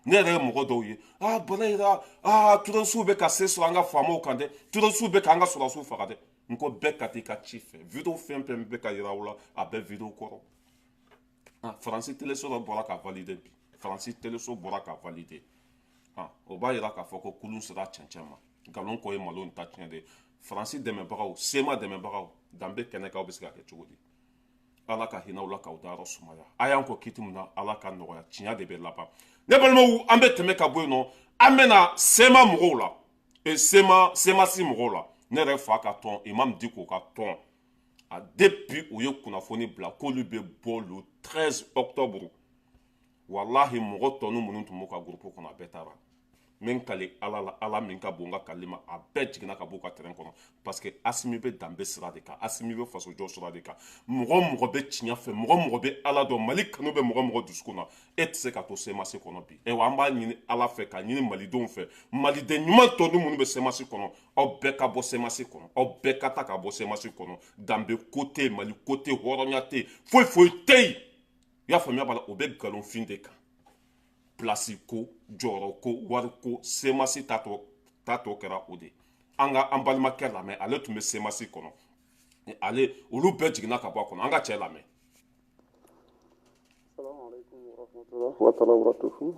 Ne yɛrɛ ye mɔgɔ dɔw ye, ah bana yira, ah terroriste bɛ ka se sɔrɔ an ka faamaw kan dɛ, terroriste bɛ k'an ka sɔrɔdasiw faga dɛ. N ko bɛɛ ka t'i ka ci fɛ. Vidéo fɛn fɛn bɛ ka yira aw la, a bɛɛ vidéo kɔrɔ. Ah, Faransi teleso dɔ bɔra ka valider bi. Faransi teleso bɔra ka valider. Ah, o b'a yira k'a fɔ ko kulun sera cɛncɛn ma. Nkalon kɔ ye malo in ta tiɲɛ de. Faransi dɛmɛbagaw, CMA dɛmɛbagaw, danbe kɛnɛ kan, aw bɛ se ka kɛ cogo di? Ala ka hinɛ aw la k'aw dayɔrɔ sumaya. A y'an kɔ kiti min na, Ala ka nɔgɔya, tiɲɛ de bɛ laban. Ne balimaw, an bɛ tɛmɛ ka bɔ yen nɔ, an bɛ na CMA mɔgɔw la, CMA, CMAS mɔgɔw la. Ne yɛrɛ fa ka tɔn, Imam Diko ka tɔn, a depuis u ye kunnafoni bila k'olu bɛ bɔ le 13 octobre, walahi, mɔgɔ tɔnu minnu tun b'u ka groupe kɔnɔ, a bɛɛ taara. N bɛ n kali Ala la, Ala min ka bon n ka kali ma, a bɛɛ jiginna ka b'u ka terrain kɔnɔ, parce que Asimi bɛ danbe sira de kan, Asimi bɛ fasojɔ sira de kan. Mɔgɔ o mɔgɔ bɛ tiɲɛ fɛ, mɔgɔ o mɔgɔ bɛ Ala dɔn, Mali kanu bɛ mɔgɔ o mɔgɔ dusukun na, e tɛ se ka to CMAS kɔnɔ bi. Ayiwa, an b'a ɲini Ala fɛ, k'a ɲini malidenw fɛ, maliden ɲuman tɔnu minnu bɛ CMAS kɔnɔ, aw bɛɛ ka bɔ CMAS kɔnɔ, aw bɛɛ ka taa ka bɔ CMAS kɔnɔ. Danbe ko tɛ yen, Mali ko tɛ yen, hɔrɔnya tɛ yen, foyi foyi tɛ yen. I y'a faamuya b'a la, o bɛ nkalonfin de kan, pilasi ko, jɔyɔrɔ ko, wari ko. CMAS ta tɔ kɛra o de. An ka an balimakɛ lamɛn, ale tun bɛ CMAS kɔnɔ, ale olu bɛɛ jiginna ka bɔ a kɔnɔ. An ka cɛ lamɛn. Assalamu alaikum warahmatullahi wa ta'ala wabarakatuhu.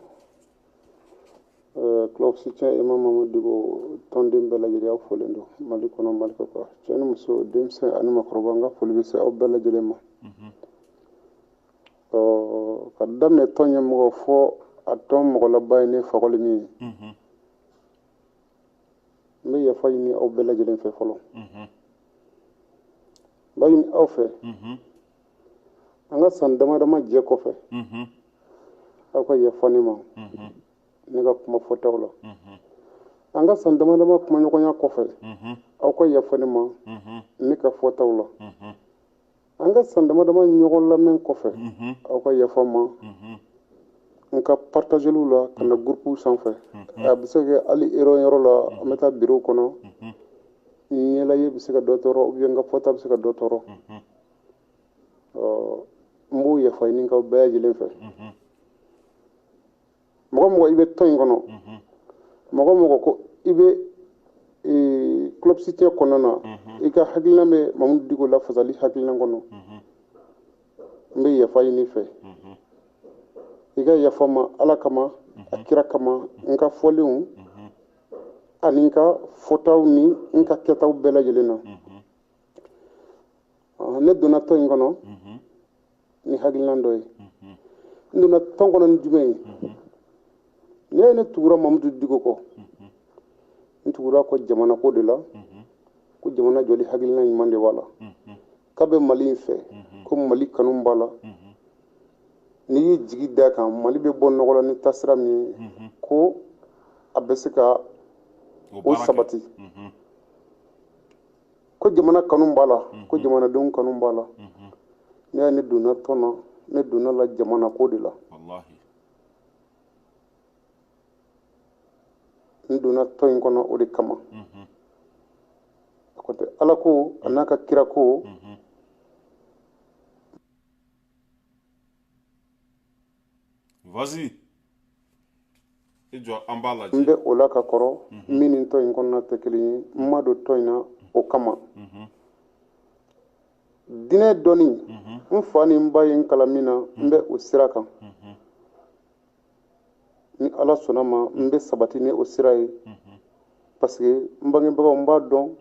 Club soutien Imam Mamadou Dicko tɔnden bɛɛ lajɛlen, aw folen don Mali kɔnɔ, Mali kɔ kan, cɛ ni muso, denmisɛn ani makɔrɔba, n ka foli bɛ se aw bɛɛ lajɛlen ma. Ka daminɛ tɔn ɲɛmɔgɔ fɔ a tɔn mɔgɔ laban ye ne Fakɔli min ye. N bɛ yafa ɲini aw bɛɛ lajɛlen fɛ fɔlɔ. N b'a ɲini aw fɛ, an ka san dama dama jɛ kɔfɛ, aw ka yafa ne ma ne ka kuma fɔtaw la. An ka san dama dama kumaɲɔgɔnya kɔfɛ, aw ka yafa ne ma ne ka fɔtaw la. An ka san dama dama ɲɔgɔn lamɛn kɔfɛ, aw ka yafa ma n ka partageliw la ka na groupe sanfɛ. A bɛ se ka kɛ hali erreur yɔrɔ la, an bɛ taa bureau kɔnɔ, n ɲɛla ye bɛ se ka dɔ tɔɔrɔ, ou bien n ka fɔta bɛ se ka dɔ tɔɔrɔ. N b'o yafa ɲini k'aw bɛɛ lajɛlen fɛ. Mɔgɔ mɔgɔ i bɛ tɔn in kɔnɔ, mɔgɔ mɔgɔ ko i bɛ club soutien kɔnɔna na, i ka hakilina bɛ Mamudu Diko lafasali hakilina kɔnɔ, n bɛ yafa ɲini fɛ, i ka yafa ma Ala kama, a kira kama, n ka fɔlenw ani n ka fɔtaw ni n ka kɛtaw bɛɛ lajɛlen na. Ne donna tɔn in kɔnɔ ni hakilina dɔ ye. N donna tɔn kɔnɔ ni jumɛn ye? Ne ye ne tugura Mamudu Diko kɔ, n tugura kɔ jamana ko de la, ko jamana jɔli hakilina ɲuman de b'a la, k'a bɛ Mali in fɛ, ko Mali kanu b'a la. N'i y'i jigi da kan, Mali bɛ bɔ nɔgɔ la ni taasira min ye, ko a bɛ se ka o sabati, ko jamana kanu b'a la, ko jamanadenw kanu b'a la. Ne y'a ne donna tɔn na, ne donna la jamana ko de la. N donna tɔn in kɔnɔ o de kama. A ko tɛ Ala ko a n'a ka kira ko. Vas-y, i jɔ, an b'a lajɛ. N bɛ o la ka kɔrɔ min ni tɔn in kɔnɔna tɛ kelen ye. N ma don tɔn in na o kama. Diinɛ dɔnni, n fa ni n ba ye n kalan min na, n bɛ o sira kan. Ni Ala sɔnna ma, n bɛ sabati ni o sira ye, parce que n bangebagaw, n b'a dɔn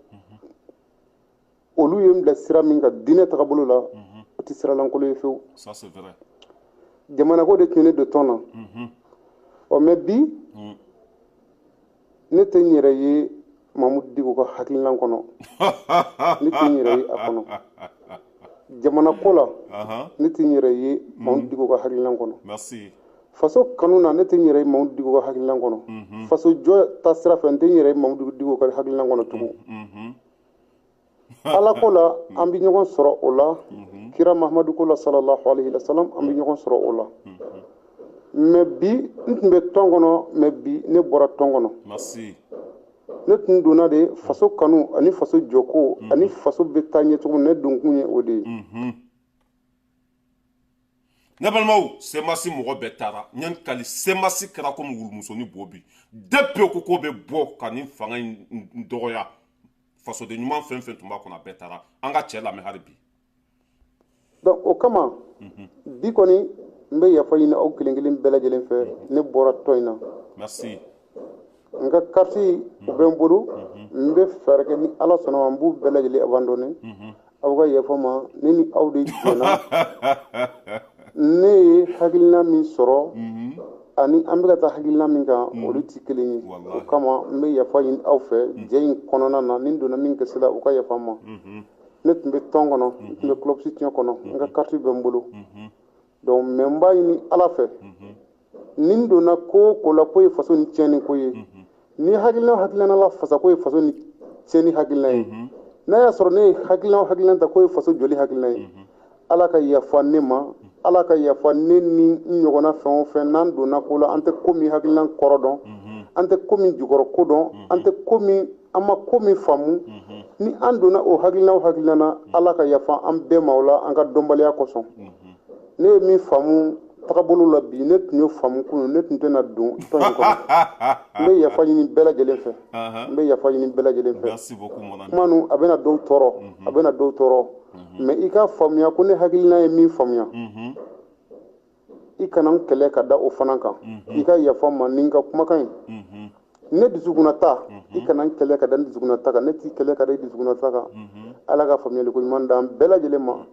olu ye n bila sira min kan diinɛ tagabolo la, o tɛ sira lankolon ye fewu. Ça, c'est vrai. Jamana ko de tun ye ne don tɔn na. Ɔ, mais bi, ne tɛ n yɛrɛ ye Mamudu Diko ka hakilina kɔnɔ, ne tɛ n yɛrɛ ye a kɔnɔ jamana ko la. Ne tɛ n yɛrɛ ye Mamudu Diko ka hakilina kɔnɔ. Merci. Faso kanu na, ne tɛ n yɛrɛ ye Mamudu Diko ka hakilina kɔnɔ. Faso jɔ ta sira fɛ, n tɛ n yɛrɛ ye Mamudu Diko ka hakilina kɔnɔ tugun. Ala ko la, an bɛ ɲɔgɔn sɔrɔ o la. Kira Mahamadu ko la, sallallahu alaihi wa sallam, an bɛ ɲɔgɔn sɔrɔ o la. Mais bi, n tun bɛ tɔn kɔnɔ, mais bi ne bɔra tɔn kɔnɔ. Merci. Ne tun donna de faso kanu ani faso jɔko ani faso bɛ taa ɲɛ cogo min, ne donkun ye o de ye. Ne balimaw, CMAS mɔgɔ bɛɛ taara. N ye n kali, CMAS kɛra komi wulumusonin bo bi. Depuis ko ko bɛ bɔ ka nin fanga in dɔgɔya, fasoden ɲuman fɛn fɛn tun b'a kɔnɔ, a bɛɛ taara. An ka cɛ lamɛn hali bi. Donc o kama, bi kɔni, n bɛ yafa ɲini aw kelen kelen bɛɛ lajɛlen fɛ. Ne bɔra tɔn in na. Merci. N ka carte, o bɛ n bolo. N bɛ fɛɛrɛ kɛ, ni Ala sɔnna ma, n b'u bɛɛ lajɛlen abandonné. Aw ka yafa n ma, ne ni aw de jɛna. Ne ye hakilina min sɔrɔ Ani an bɛ ka taa hakilina min kan, olu tɛ kelen ye. O kama n bɛ yafa ɲini aw fɛ jɛ in kɔnɔna na. Ni n donna min gasi la, u ka yafa n ma. Ne tun bɛ tɔn kɔnɔ, n tun bɛ club soutien kɔnɔ, n ka carte bɛ n bolo. Donc mais n b'a ɲini Ala fɛ, ni n donna ko o ko la ko ye faso ni tiɲɛni ko ye, ni hakilina o hakilina la fasa ko ye faso ni tiɲɛni hakilina ye, n'a y'a sɔrɔ ne ye hakilina o hakilina ta ko ye faso joli hakilina ye, Ala ka yafa ne ma, Ala ka yafa ne ni n ɲɔgɔnna fɛn o fɛn n'an donna ko la, an tɛ ko min hakilina kɔrɔ dɔn, an tɛ ko min jukɔrɔ ko dɔn, an tɛ ko min, an ma ko min faamu. Ni an donna o hakilina o hakilina na, Ala ka yafa an bɛɛ ma o la, an ka dɔnbaliya kosɔn. Ne ye min faamu tagabolo la bi, ne tun y'o faamu kunun, ne tun tɛna don tɔn in kɔnɔ. N bɛ yafa ɲini bɛɛ lajɛlen fɛ, n bɛ yafa ɲini bɛɛ lajɛlen fɛ. Merci beaucoup, mon ami. Kuma nu a bɛna dɔw tɔɔrɔ, a bɛna dɔw tɔɔrɔ, mais i k'a faamuya ko ne hakilina ye min faamuya, i kana n kɛlɛ ka da o fana kan. I ka yafa n ma ni n ka kumakan ye. Ne dusukunna ta, i kana n kɛlɛ ka da n dusukunna ta kan, ne t'i kɛlɛ ka da i dusukunna ta kan. Ala ka faamuyali ko ɲuman d'an bɛɛ lajɛlen ma.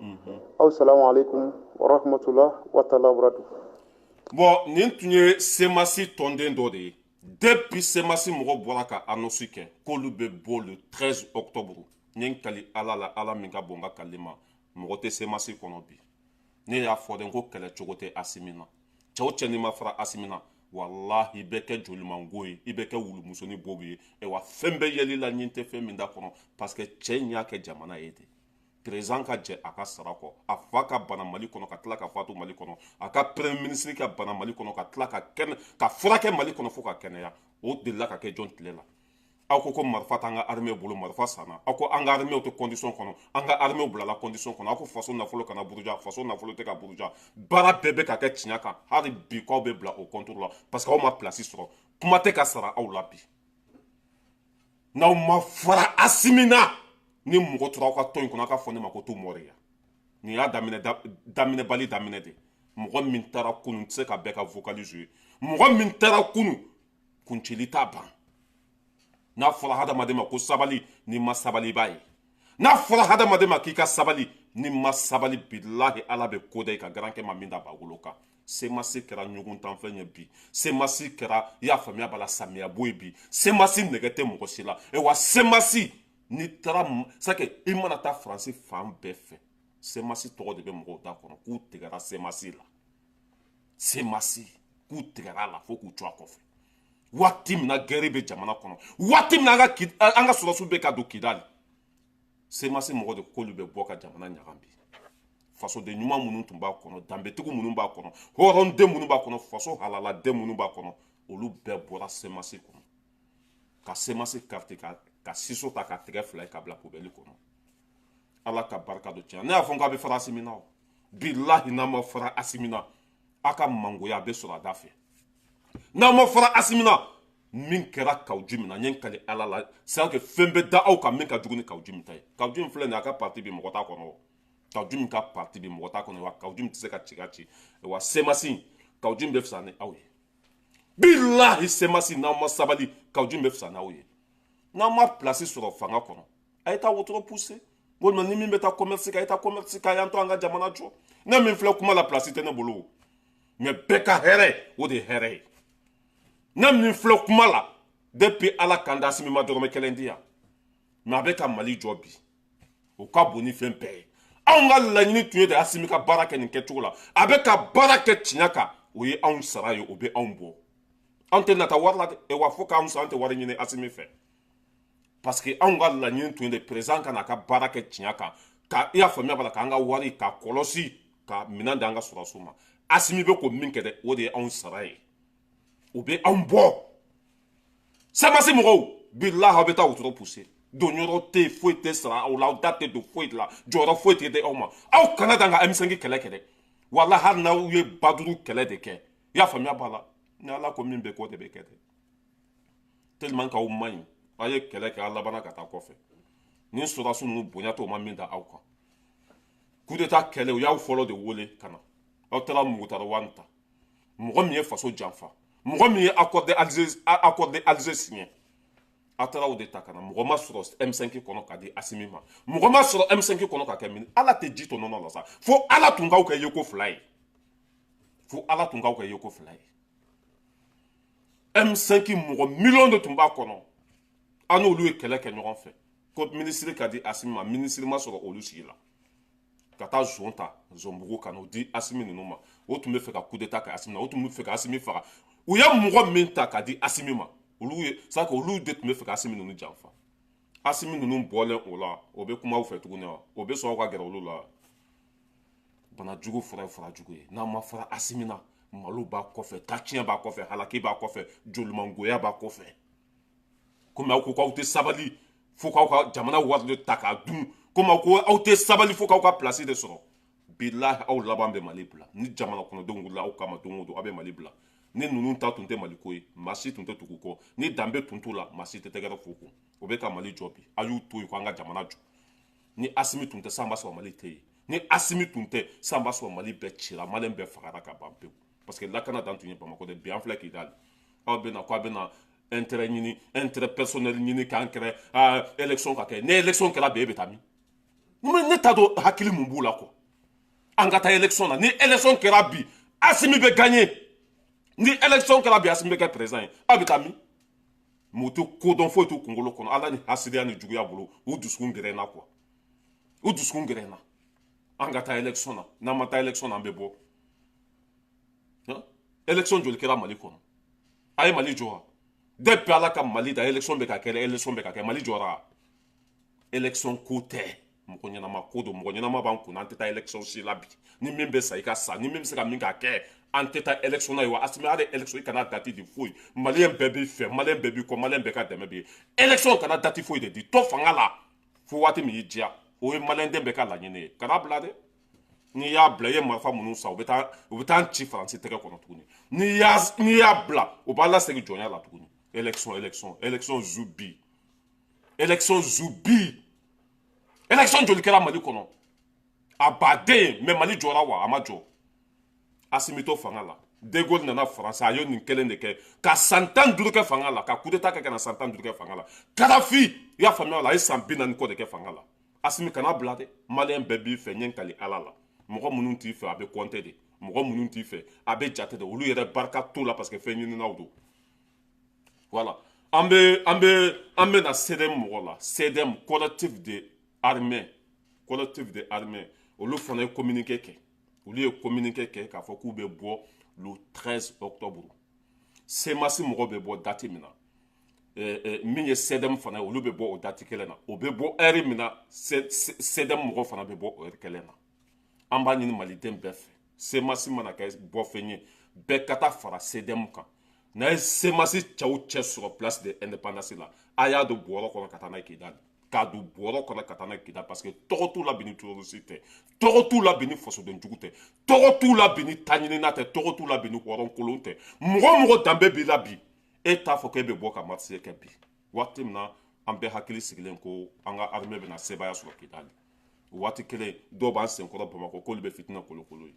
Aw salamu aleykum wa rahmatulah wa taala wa barakatuh. Bon, nin tun ye CMAS tɔnden dɔ de ye. Depuis CMAS mɔgɔw bɔra ka annonce kɛ k'olu bɛ bɔ le 13 octobre, n ye n kali Ala la, Ala min ka bon n ka kali ma, mɔgɔ tɛ CMAS kɔnɔ bi. Ne y'a fɔ dɛ, n ko kɛlɛ cogo tɛ Asimi na. Cɛ o cɛ, n'i ma fara Asimi na, walahi i bɛ kɛ jolimango ye, i bɛ kɛ wulumusonin bobo ye. Wa fɛn bɛɛ yɛli la, ɲin tɛ fɛn min da kɔnɔ, parce que cɛ in y'a kɛ jamana ye de. Président ka jɛ a ka sara kɔ, a fa ka bana Mali kɔnɔ ka tila ka fatu Mali kɔnɔ, a ka premier ministre ka bana Mali kɔnɔ ka tila ka kɛnɛ ka furakɛ Mali kɔnɔ fo ka kɛnɛya. O delila ka kɛ jɔn tile la? Aw ko ko marifa t'an ka armée bolo, marifa sanna. Aw ko an ka armée tɛ condition kɔnɔ, an ka armée bilala condition kɔnɔ. Aw ko faso nafolo kana buruja, faso nafolo tɛ ka buruja. Baara bɛɛ bɛ ka kɛ tiɲɛ kan. Hali bi k'aw bɛ bila o compte la parce que aw ma place sɔrɔ. Kuma tɛ ka sara aw la bi. N'aw ma fara Asimi na, ni mɔgɔ tora aw ka tɔn in kɔnɔ, aw ka fɔ ne ma ko to mɔriya. Nin y'a daminɛ daminɛbali daminɛ de. Mɔgɔ min taara kunun tɛ se ka bɛɛ ka vocal jouer. Mɔgɔ min taara kunun, kunceli t'a ban. N'a fɔra hadamaden ma ko sabali, n'i ma sabali i b'a ye. N'a fɔra hadamaden ma k'i ka sabali, n'i ma sabali, bilahi Ala bɛ ko da i ka garankɛ ma min da bagolo kan. CMAS kɛra ɲɔgɔn tanfɛn ye bi. CMAS kɛra, i y'a faamuya b'a la, samiya bo ye bi. CMAS nɛgɛ tɛ mɔgɔ si la. Wa CMAS, n'i taara c'est i mana taa Faransi fan bɛɛ fɛ, CMAS tɔgɔ de bɛ mɔgɔw da kɔnɔ k'u tigɛra CMAS la. CMAS k'u tigɛra a la fo k'u to a kɔfɛ. Waati min na guerre bɛ jamana kɔnɔ, waati min na an ka sɔrɔdasiw bɛ ka don Kidali, CMAS mɔgɔ de k'olu bɛ bɔ ka jamana ɲagami bi. Fasoden ɲuman minnu tun b'a kɔnɔ, danbetigiw minnu b'a kɔnɔ, hɔrɔnden minnu b'a kɔnɔ, faso halaladen minnu b'a kɔnɔ, olu bɛɛ bɔra CMAS kɔnɔ ka CMAS carte ka ciseau ta ka tigɛ fila ye ka bila poubelle kɔnɔ. Ala ka barika don tiɲɛ. Ne y'a fɔ n k'a bɛ fara Asimi na. O bilahi, n'a ma fara Asimi na, a ka mangoya a bɛ sɔrɔ a da fɛ. N'aw ma fara Asimi na, min kɛra Kaou Djim na, n ye n kali Ala la, c'est que fɛn bɛ da aw kan min ka jugu ni Kaou Djim ta ye. Kaou Djim filɛ nin ye, a ka parti bi mɔgɔ t'a kɔnɔ. Kaou Djim ka parti bi mɔgɔ t'a kɔnɔ. Wa Kaou Djim tɛ se ka ci ka ci. Wa CMAS, Kaou Djim bɛ fisa ni aw ye. Bilahi, CMAS, n'aw ma sabali, Kaou Djim bɛ fisa n'aw ye. N'aw ma place sɔrɔ fanga kɔnɔ, a ye taa wotoro pousser, walima ni min bɛ taa commerce kɛ, a ye taa commerce kɛ. A y'an to an ka jamana jɔ. Ne min filɛ kuma la, place tɛ ne bolo o, mais bɛɛ ka hɛrɛ, o de ye hɛrɛ ye. Ne min filɛ kuma la, depuis Ala kan da, Asimi ma dɔrɔmɛ kelen di yan, mais a bɛ ka Mali jɔ bi, o ka bon ni fɛn bɛɛ ye. Anw ka laɲini tun ye de Asimi ka baara kɛ nin kɛcogo la. A bɛ ka baara kɛ tiɲɛ kan, o ye anw sara ye, o bɛ anw bɔ. Anw tɛ nata wari la dɛ. Wa fo k'anw sara, an tɛ wari ɲini Asimi fɛ, parce que anw ka laɲini tun ye de président ka n'a ka baara kɛ tiɲɛ kan, ka i y'a faamuya b'a la, k'an ka wari ka kɔlɔsi, ka minɛn di an ka sɔrɔdasiw ma. Asimi bɛ k'o min kɛ dɛ, o de ye anw sara ye, o bɛ anw bɔ. CMAS mɔgɔw, bilahi aw bɛ taa wotoro pousser. Don yɔrɔ tɛ yen, foyi tɛ sara aw la, aw da tɛ don foyi la, jɔyɔrɔ foyi tɛ di aw ma. Aw kana dan ka M5 kɛlɛ kɛ dɛ. Walahi, hali n'aw ye Baduru kɛlɛ de kɛ, i y'a faamuya b'a la, ni Ala ko min bɛ kɛ, o de bɛ kɛ dɛ. Tellement k'aw man ɲi, aw ye kɛlɛ kɛ, aw labanna ka taa kɔfɛ. Ni sɔrɔdasiw ninnu bonya t'o ma min da aw kan, coup d'état kɛlɛ, u y'aw fɔlɔ de wele ka na. Aw taara Moctar Ouane ta, mɔgɔ min ye faso janfa, mɔgɔ min ye accord d'Alger signé, aw taara o de ta ka na. Mɔgɔ ma sɔrɔ M5 kɔnɔ ka di Asimi ma, mɔgɔ ma sɔrɔ M5 kɔnɔ ka kɛ mini. Ala tɛ ji to nɔnɔ la sa. Fo Ala tun k'aw kɛ yeko fila ye, fo Ala tun k'aw kɛ yeko fila ye. M5 mɔgɔ miliyɔn de tun b'a kɔnɔ. An n'olu ye kɛlɛ kɛ ɲɔgɔn fɛ. Ko minisiri ka di Asimi ma, minisiri ma sɔrɔ olu sigi la. Ka taa zon ta, zonbugu ka n'o di Asimi ninnu ma. O tun bɛ fɛ ka coup d'état kɛ Asimi na, o tun bɛ fɛ ka Asimi faga. U ye mɔgɔ min ta ka di Asimi ma, olu ye c'est olu de tun bɛ fɛ ka Asimi ninnu janfa. Asimi ninnu bɔlen o la, o bɛ kuma aw fɛ tuguni wa? O bɛ sɔn aw ka gɛrɛ olu la? Bana jugu fura ye fura jugu ye. N'a ma fara Asimi na, malo b'a kɔfɛ, taciyɛn b'a kɔfɛ, halaki b'a kɔfɛ, jolimangoya b'a kɔfɛ. Komi aw ko k'aw tɛ sabali fo k'aw ka jamana wari de ta k'a dun, komi aw ko aw tɛ sabali fo k'aw ka place de sɔrɔ, bilahi aw laban bɛ Mali bila. Ni jamana kɔnɔdenw wulila aw kama don o don, aw bɛ Mali bila. Ni ninnu ta tun tɛ Mali ko ye, maa si tun tɛ tugu kɔ. Ni danbe tun t'u la, maa si tɛ tɛgɛrɛ f'u kun. O bɛ ka Mali jɔ bi, a y'u to yen ko an ka jamana jɔ. Ni Asimi tun tɛ, san b'a sɔrɔ Mali tɛ yen. Ni Asimi tun tɛ, san b'a sɔrɔ Mali bɛɛ cira, Maliyɛn bɛɛ fagara ka ban pewu. Parce que lakana dan tun ye Bamakɔ de. Bi an filɛ Kidali, aw bɛ na ko a bɛ na intérêt ɲini, intérêt personnel ɲini k'an kɛrɛ. Aa, élection ka kɛ. Ni élection kɛra bi, e bɛ taa min? Ne t'a dɔn hakili mun b'u la quoi. An ka taa élection na, ni élection kɛra bi, Asimi bɛ gagner. Ni élection kɛra bi, Asimi bɛ kɛ président ye, aw bɛ taa min? Mais u tɛ kodɔn foyi t'u kunkolo kɔnɔ. Ala ni hasidiya ni juguya bolo, u dusukun gɛrɛnna quoi, u dusukun gɛrɛnna. An ka taa élection na, n'an ma taa élection na, an bɛ bɔ. Élection joli kɛra Mali kɔnɔ? A ye Mali jɔ wa? Depuis Ala ka Mali da, élection bɛ ka kɛ, élection bɛ ka kɛ, Mali jɔra? Élection ko tɛ, mɔgɔ ɲɛnama ko don. Mɔgɔ ɲɛnama b'an kunna, an tɛ taa élection si la bi. Ni min bɛ sa, i ka sa. Ni min bɛ se ka min k'a kɛ, an tɛ taa élection na ye wa. Asimi, hali élection i kana date di foyi. Maliyɛn bɛɛ b'i fɛ, maliyɛn bɛɛ b'i kɔ, maliyɛn bɛɛ ka dɛmɛ b'i ye. Élection kana date foyi de di, to fanga la fo waati min y'i diya. O ye maliyɛnden bɛɛ ka laɲini ye. Kana bila dɛ. N'i y'a bila, i ye marifa minnu san, u bɛ taa ci Faransi tɛgɛ kɔnɔ tuguni. N'i y'a bila, u b'a lasegin jɔnya la tuguni. Élection, élection, élection zubi, élection zubi. Élection joli kɛra Mali kɔnɔ? A baden. Mais Mali jɔra wa? A ma jɔ. Asimi to fanga la. De Gaulle nana Faransi, a ye nin kelen de kɛ ka san 15 kɛ fanga la, ka coup d'état kɛ ka na san 15 kɛ fanga la. Kadafi, i y'a faamuya o la, a ye san 40 kɔ de kɛ fanga la. Asimi, kana bila dɛ. Maliyɛn bɛɛ b'i fɛ, n ye n kali Ala la. Mɔgɔ minnu t'i fɛ, a bɛ kɔnte de. Mɔgɔ minnu t'i fɛ, a bɛ jate de. Olu yɛrɛ barika t'o la, parce que fɛn ɲininaw don. Voilà, an bɛ na CDM mɔgɔ la. CDM, collectif de armée, collectif de armée, olu fana ye communiqué kɛ. Olu ye communiqué kɛ k'a fɔ k'u bɛ bɔ le 13 octobre. CMAS mɔgɔw bɛ bɔ date min na, min ye CDM fana ye, olu bɛ bɔ o date kelen na. O bɛ bɔ heure min na, CDM mɔgɔw fana bɛ bɔ o heure kelen na. An b'a ɲini maliden bɛɛ fɛ, CMAS mana kɛ bɔfɛn ye, bɛɛ ka taa fara CDM kan. N'a ye CMAS cɛw cɛ sɔrɔ place de indépendance la, a y'a don bɔrɔ kɔnɔ ka taa n'a ye Kidali, k'a don bɔrɔ kɔnɔ ka taa n'a ye Kidali, parce que tɔgɔ t'u la bi ni terroriste tɛ, tɔgɔ t'u la bi ni fasodenjugu tɛ, tɔgɔ t'u la bi ni taɲinina tɛ, tɔgɔ t'u la bi ni hɔrɔnkolon tɛ. Mɔgɔ o mɔgɔ danbe b'i la bi, e t'a fɔ k'e bɛ bɔ ka marche kɛ bi. Waati min na an bɛɛ hakili sigilen ko an ka armée bɛna sebaaya sɔrɔ Kidali, o waati kelen dɔw b'an senkɔrɔ Bamakɔ k'olu bɛ fitinɛ kolokolo ye.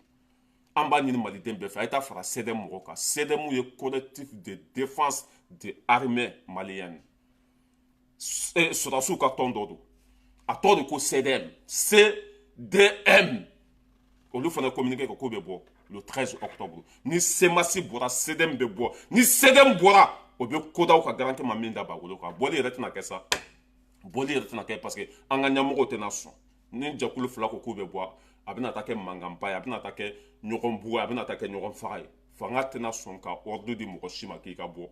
An b'a ɲini maliden bɛɛ fɛ, a ye taa fara CDM mɔgɔw kan. CDM ye collectif de défense de armée malienne, sɔrɔdasiw ka tɔn dɔ don, a tɔgɔ de ko CDM, CDM. Olu fana communiqué kɛ k'o bɛ bɔ le 13 octobre. Ni CMAS bɔra, CDM bɛ bɔ. Ni CDM bɔra, o bɛ kodaw ka garantie ma min da bagolo kan. Bɔli yɛrɛ tɛna kɛ sa, bɔli yɛrɛ tɛna kɛ, parce que an ka ɲɛmɔgɔw tɛna sɔn. Ni jɛkulu fila ko k'u bɛ bɔ, a bɛna taa kɛ mankanba ye, a bɛna taa kɛ ɲɔgɔn bugu ye, a bɛna taa kɛ ɲɔgɔn faga ye. Fanga tɛna sɔn ka ordre di mɔgɔ si ma k'i ka bɔ,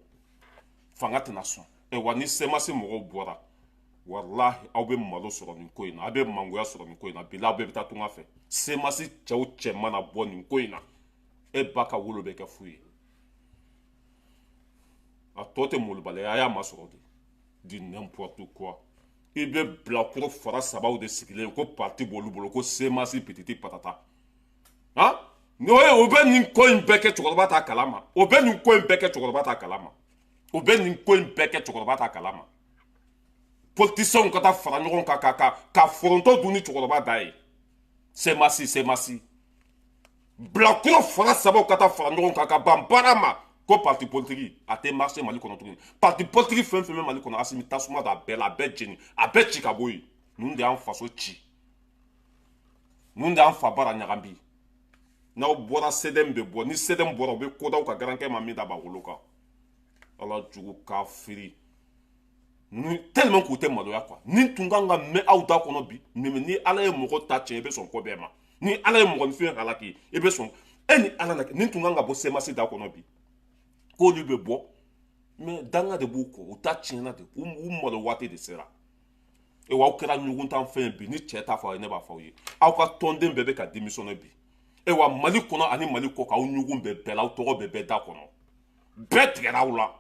fanga tɛna sɔn. Ɛ wa, ni CMAS mɔgɔw bɔra, walahi aw bɛ malo sɔrɔ nin ko in na, aw bɛ mangoya sɔrɔ nin ko in na. Bi la, aw bɛɛ bɛ taa tunga fɛ. CMAS cɛw cɛ mana bɔ nin ko in na, e ba ka wolo bɛ kɛ fu ye. A tɔ tɛ molobaliya, a y'a masɔrɔ de di n'importe quoi. I bɛ bilakoro fara sabaw de sigilen ko parti b'olu bolo, ko CMAS pititi patata. Han, n'o ye, o bɛ nin ko in bɛɛ kɛ, cɛkɔrɔba t'a kalama. O bɛ nin ko in bɛɛ kɛ, cɛkɔrɔba t'a kalama. O bɛ nin ko in bɛɛ kɛ, cɛkɔrɔba t'a kalama. Politiciens ka taa fara ɲɔgɔn kan ka forontɔ dun ni cɛkɔrɔba da ye. CMAS, CMAS bilakoro fara sabaw ka taa fara ɲɔgɔn kan ka ban baara ma ko parti politique a tɛ marché Mali kɔnɔ tuguni. Parti politique fɛn fɛn bɛ Mali kɔnɔ, Asimi tasuma don a bɛɛ la, a bɛɛ jeni, a bɛɛ ci ka bɔ yen. Ninnu de y'an faso ci, ninnu de y'an fa baara ɲagami. N'aw bɔra, CDM bɛ bɔ. Ni CDM bɔra, u bɛ kodaw ka garankɛ ma min da bagolo kan. Ala jugu kafiri ni tellement k'u tɛ maloya quoi. Ni tun kan ka mɛn aw da kɔnɔ bi, ni Ala ye mɔgɔ ta tiɲɛ, i bɛ sɔn ko bɛɛ ma. Ni Ala ye mɔgɔninfin halaki, i bɛ sɔn. E ni Ala na, ni tun kan ka bɔ CMAS da kɔnɔ bi, k'olu bɛ bɔ, mais danga de b'u kɔ, u ta tiɲɛna de, u malo waati de sera. E wa aw kɛra ɲuguntan fɛn bi, ni cɛ t'a fɔ aw ye, ne b'a fɔ aw ye. Aw ka tɔnden bɛɛ bɛ ka démissionner bi. E wa Mali kɔnɔ ani Mali kɔ kan, aw ɲugun bɛɛ bɛɛ la, aw tɔgɔ bɛɛ bɛɛ da kɔnɔ, bɛɛ tigɛra aw la.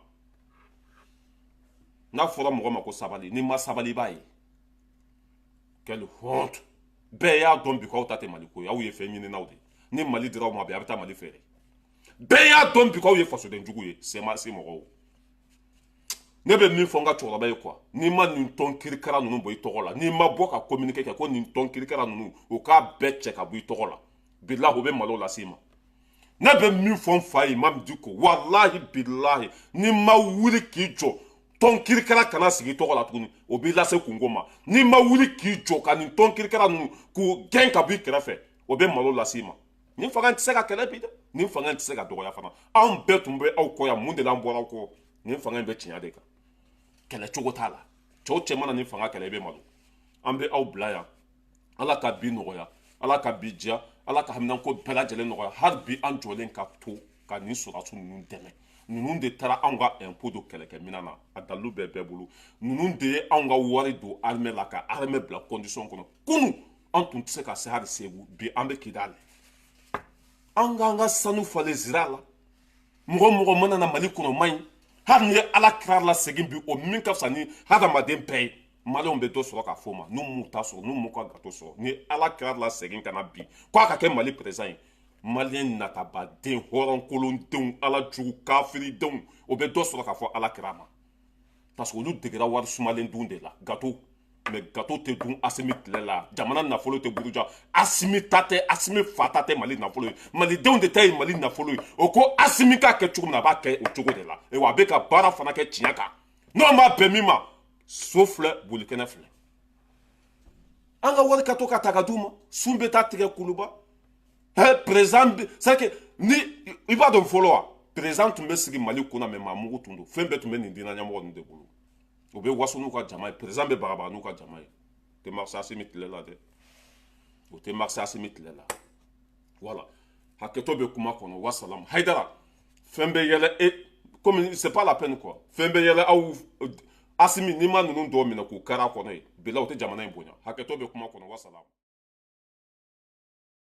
N'a fɔra mɔgɔ ma ko sabali, n'i ma sabali i b'a ye. Quelle honte! Bɛɛ y'a dɔn bi k'aw ta tɛ Mali ko ye, aw ye fɛn ɲininaw de. Ni Mali dira aw ma bi, a bɛ taa Mali feere. Bɛɛ y'a dɔn bi k'aw ye fasoden jugu ye, CMAS mɔgɔw. Ne bɛ min fɔ n ka cɛkɔrɔba ye quoi, n'i ma nin tɔn kirikara ninnu bɔ i tɔgɔ la, n'i ma bɔ ka communiqué kɛ ko nin tɔn kirikara ninnu u k'a bɛɛ cɛ ka bɔ i tɔgɔ la, bilahi o bɛ malo lase i ma. Ne bɛ min fɔ n fa ye, Imam Dicko, walahi bilahi, n'i ma wuli k'i jɔ, tɔn kirikara kana sigi i tɔgɔ la tuguni, o b'i lase kungo ma. N'i ma wuli k'i jɔ ka nin tɔn kirikara ninnu k'u gɛn ka bɔ i kɛrɛfɛ, o bɛ malo lase i ma. Nin fanga tɛ se ka kɛlɛ bi dɛ, nin fanga tɛ se ka dɔgɔya fana. Anw bɛɛ tun bɛ aw kɔ yan, mun de la an bɔra aw kɔ? Nin fanga in bɛ tiɲɛ de kan, kɛlɛ cogo t'a la. Cɛw cɛ mana nin fanga kɛlɛ, i bɛ malo. An bɛ aw bila yan. Ala ka bi nɔgɔya, Ala ka bi diya, Ala ka haminanko bɛɛ lajɛlen nɔgɔya. Hali bi an jɔlen ka to ka nin sɔrɔdasi ninnu dɛmɛ. Ninnu de taara anw ka impôt don kɛlɛkɛminɛn na, a dalilu bɛɛ bɛɛ bolo. Ninnu de ye anw ka wari don armée la, ka armée bila condition kɔnɔ. Kunun an tun tɛ se ka se hali Segu, bi an bɛ Kidali. An k'an ka sanu falen zira la. Mɔgɔ mɔgɔ mana na Mali kɔnɔ man ɲi. Hali ni ye Ala kira la segin bi, o min ka fisa ni hadamaden bɛɛ ye, maliyɛnw bɛ dɔ sɔrɔ k'a fɔ o ma. N'u m'u ta sɔrɔ, n'u m'u ka gâteau sɔrɔ, ni Ala kira la segin ka na bi k'a ka kɛ Mali président ye, maliyɛn natabaden, hɔrɔnkolondenw, Ala jugu kafiridenw, o bɛ dɔ sɔrɔ k'a fɔ Ala kira ma, parce que olu degera wari sumalen dun de la, gâteau. Mais gâteau tɛ dun Asimi tile la, jamana nafolo tɛ buruja. Asimi ta tɛ, Asimi fa ta tɛ Mali nafolo ye, malidenw de ta ye Mali nafolo ye. O ko Asimi k'a kɛ cogo min na, a b'a kɛ o cogo de la. Wa a bɛ ka baara fana kɛ tiɲɛ kan. N'o ma bɛn min ma, so filɛ, bolikɛnɛ filɛ. An ka wari ka to ka ta ka d'u ma, sun bɛ taa tigɛ Kuluba. Président, c'est que ni i b'a dɔn fɔlɔ wa, président tun bɛ sigi Mali kunna, mais maa mugu tun don, fɛn bɛɛ tun bɛ nin diinɛ ɲɛmɔgɔ ninnu de bolo. U bɛ waso n'u ka jama ye, président bɛ bagabaga n'u ka jama ye. O tɛ marcher Asimi tile la dɛ, o tɛ marcher Asimi tile la. Voilà, hakɛto bɛ kuma kɔnɔ. Wasalam. Hayidara, fɛn bɛ yɛlɛ e comme c'est pas la peine quoi. Fɛn bɛ yɛlɛ aw Asimi, n'i ma ninnu dɔw minɛ k'u kari a kɔnɔ ye, bila o tɛ jamana in bonya. Hakɛto bɛ kuma kɔnɔ. Wasalam.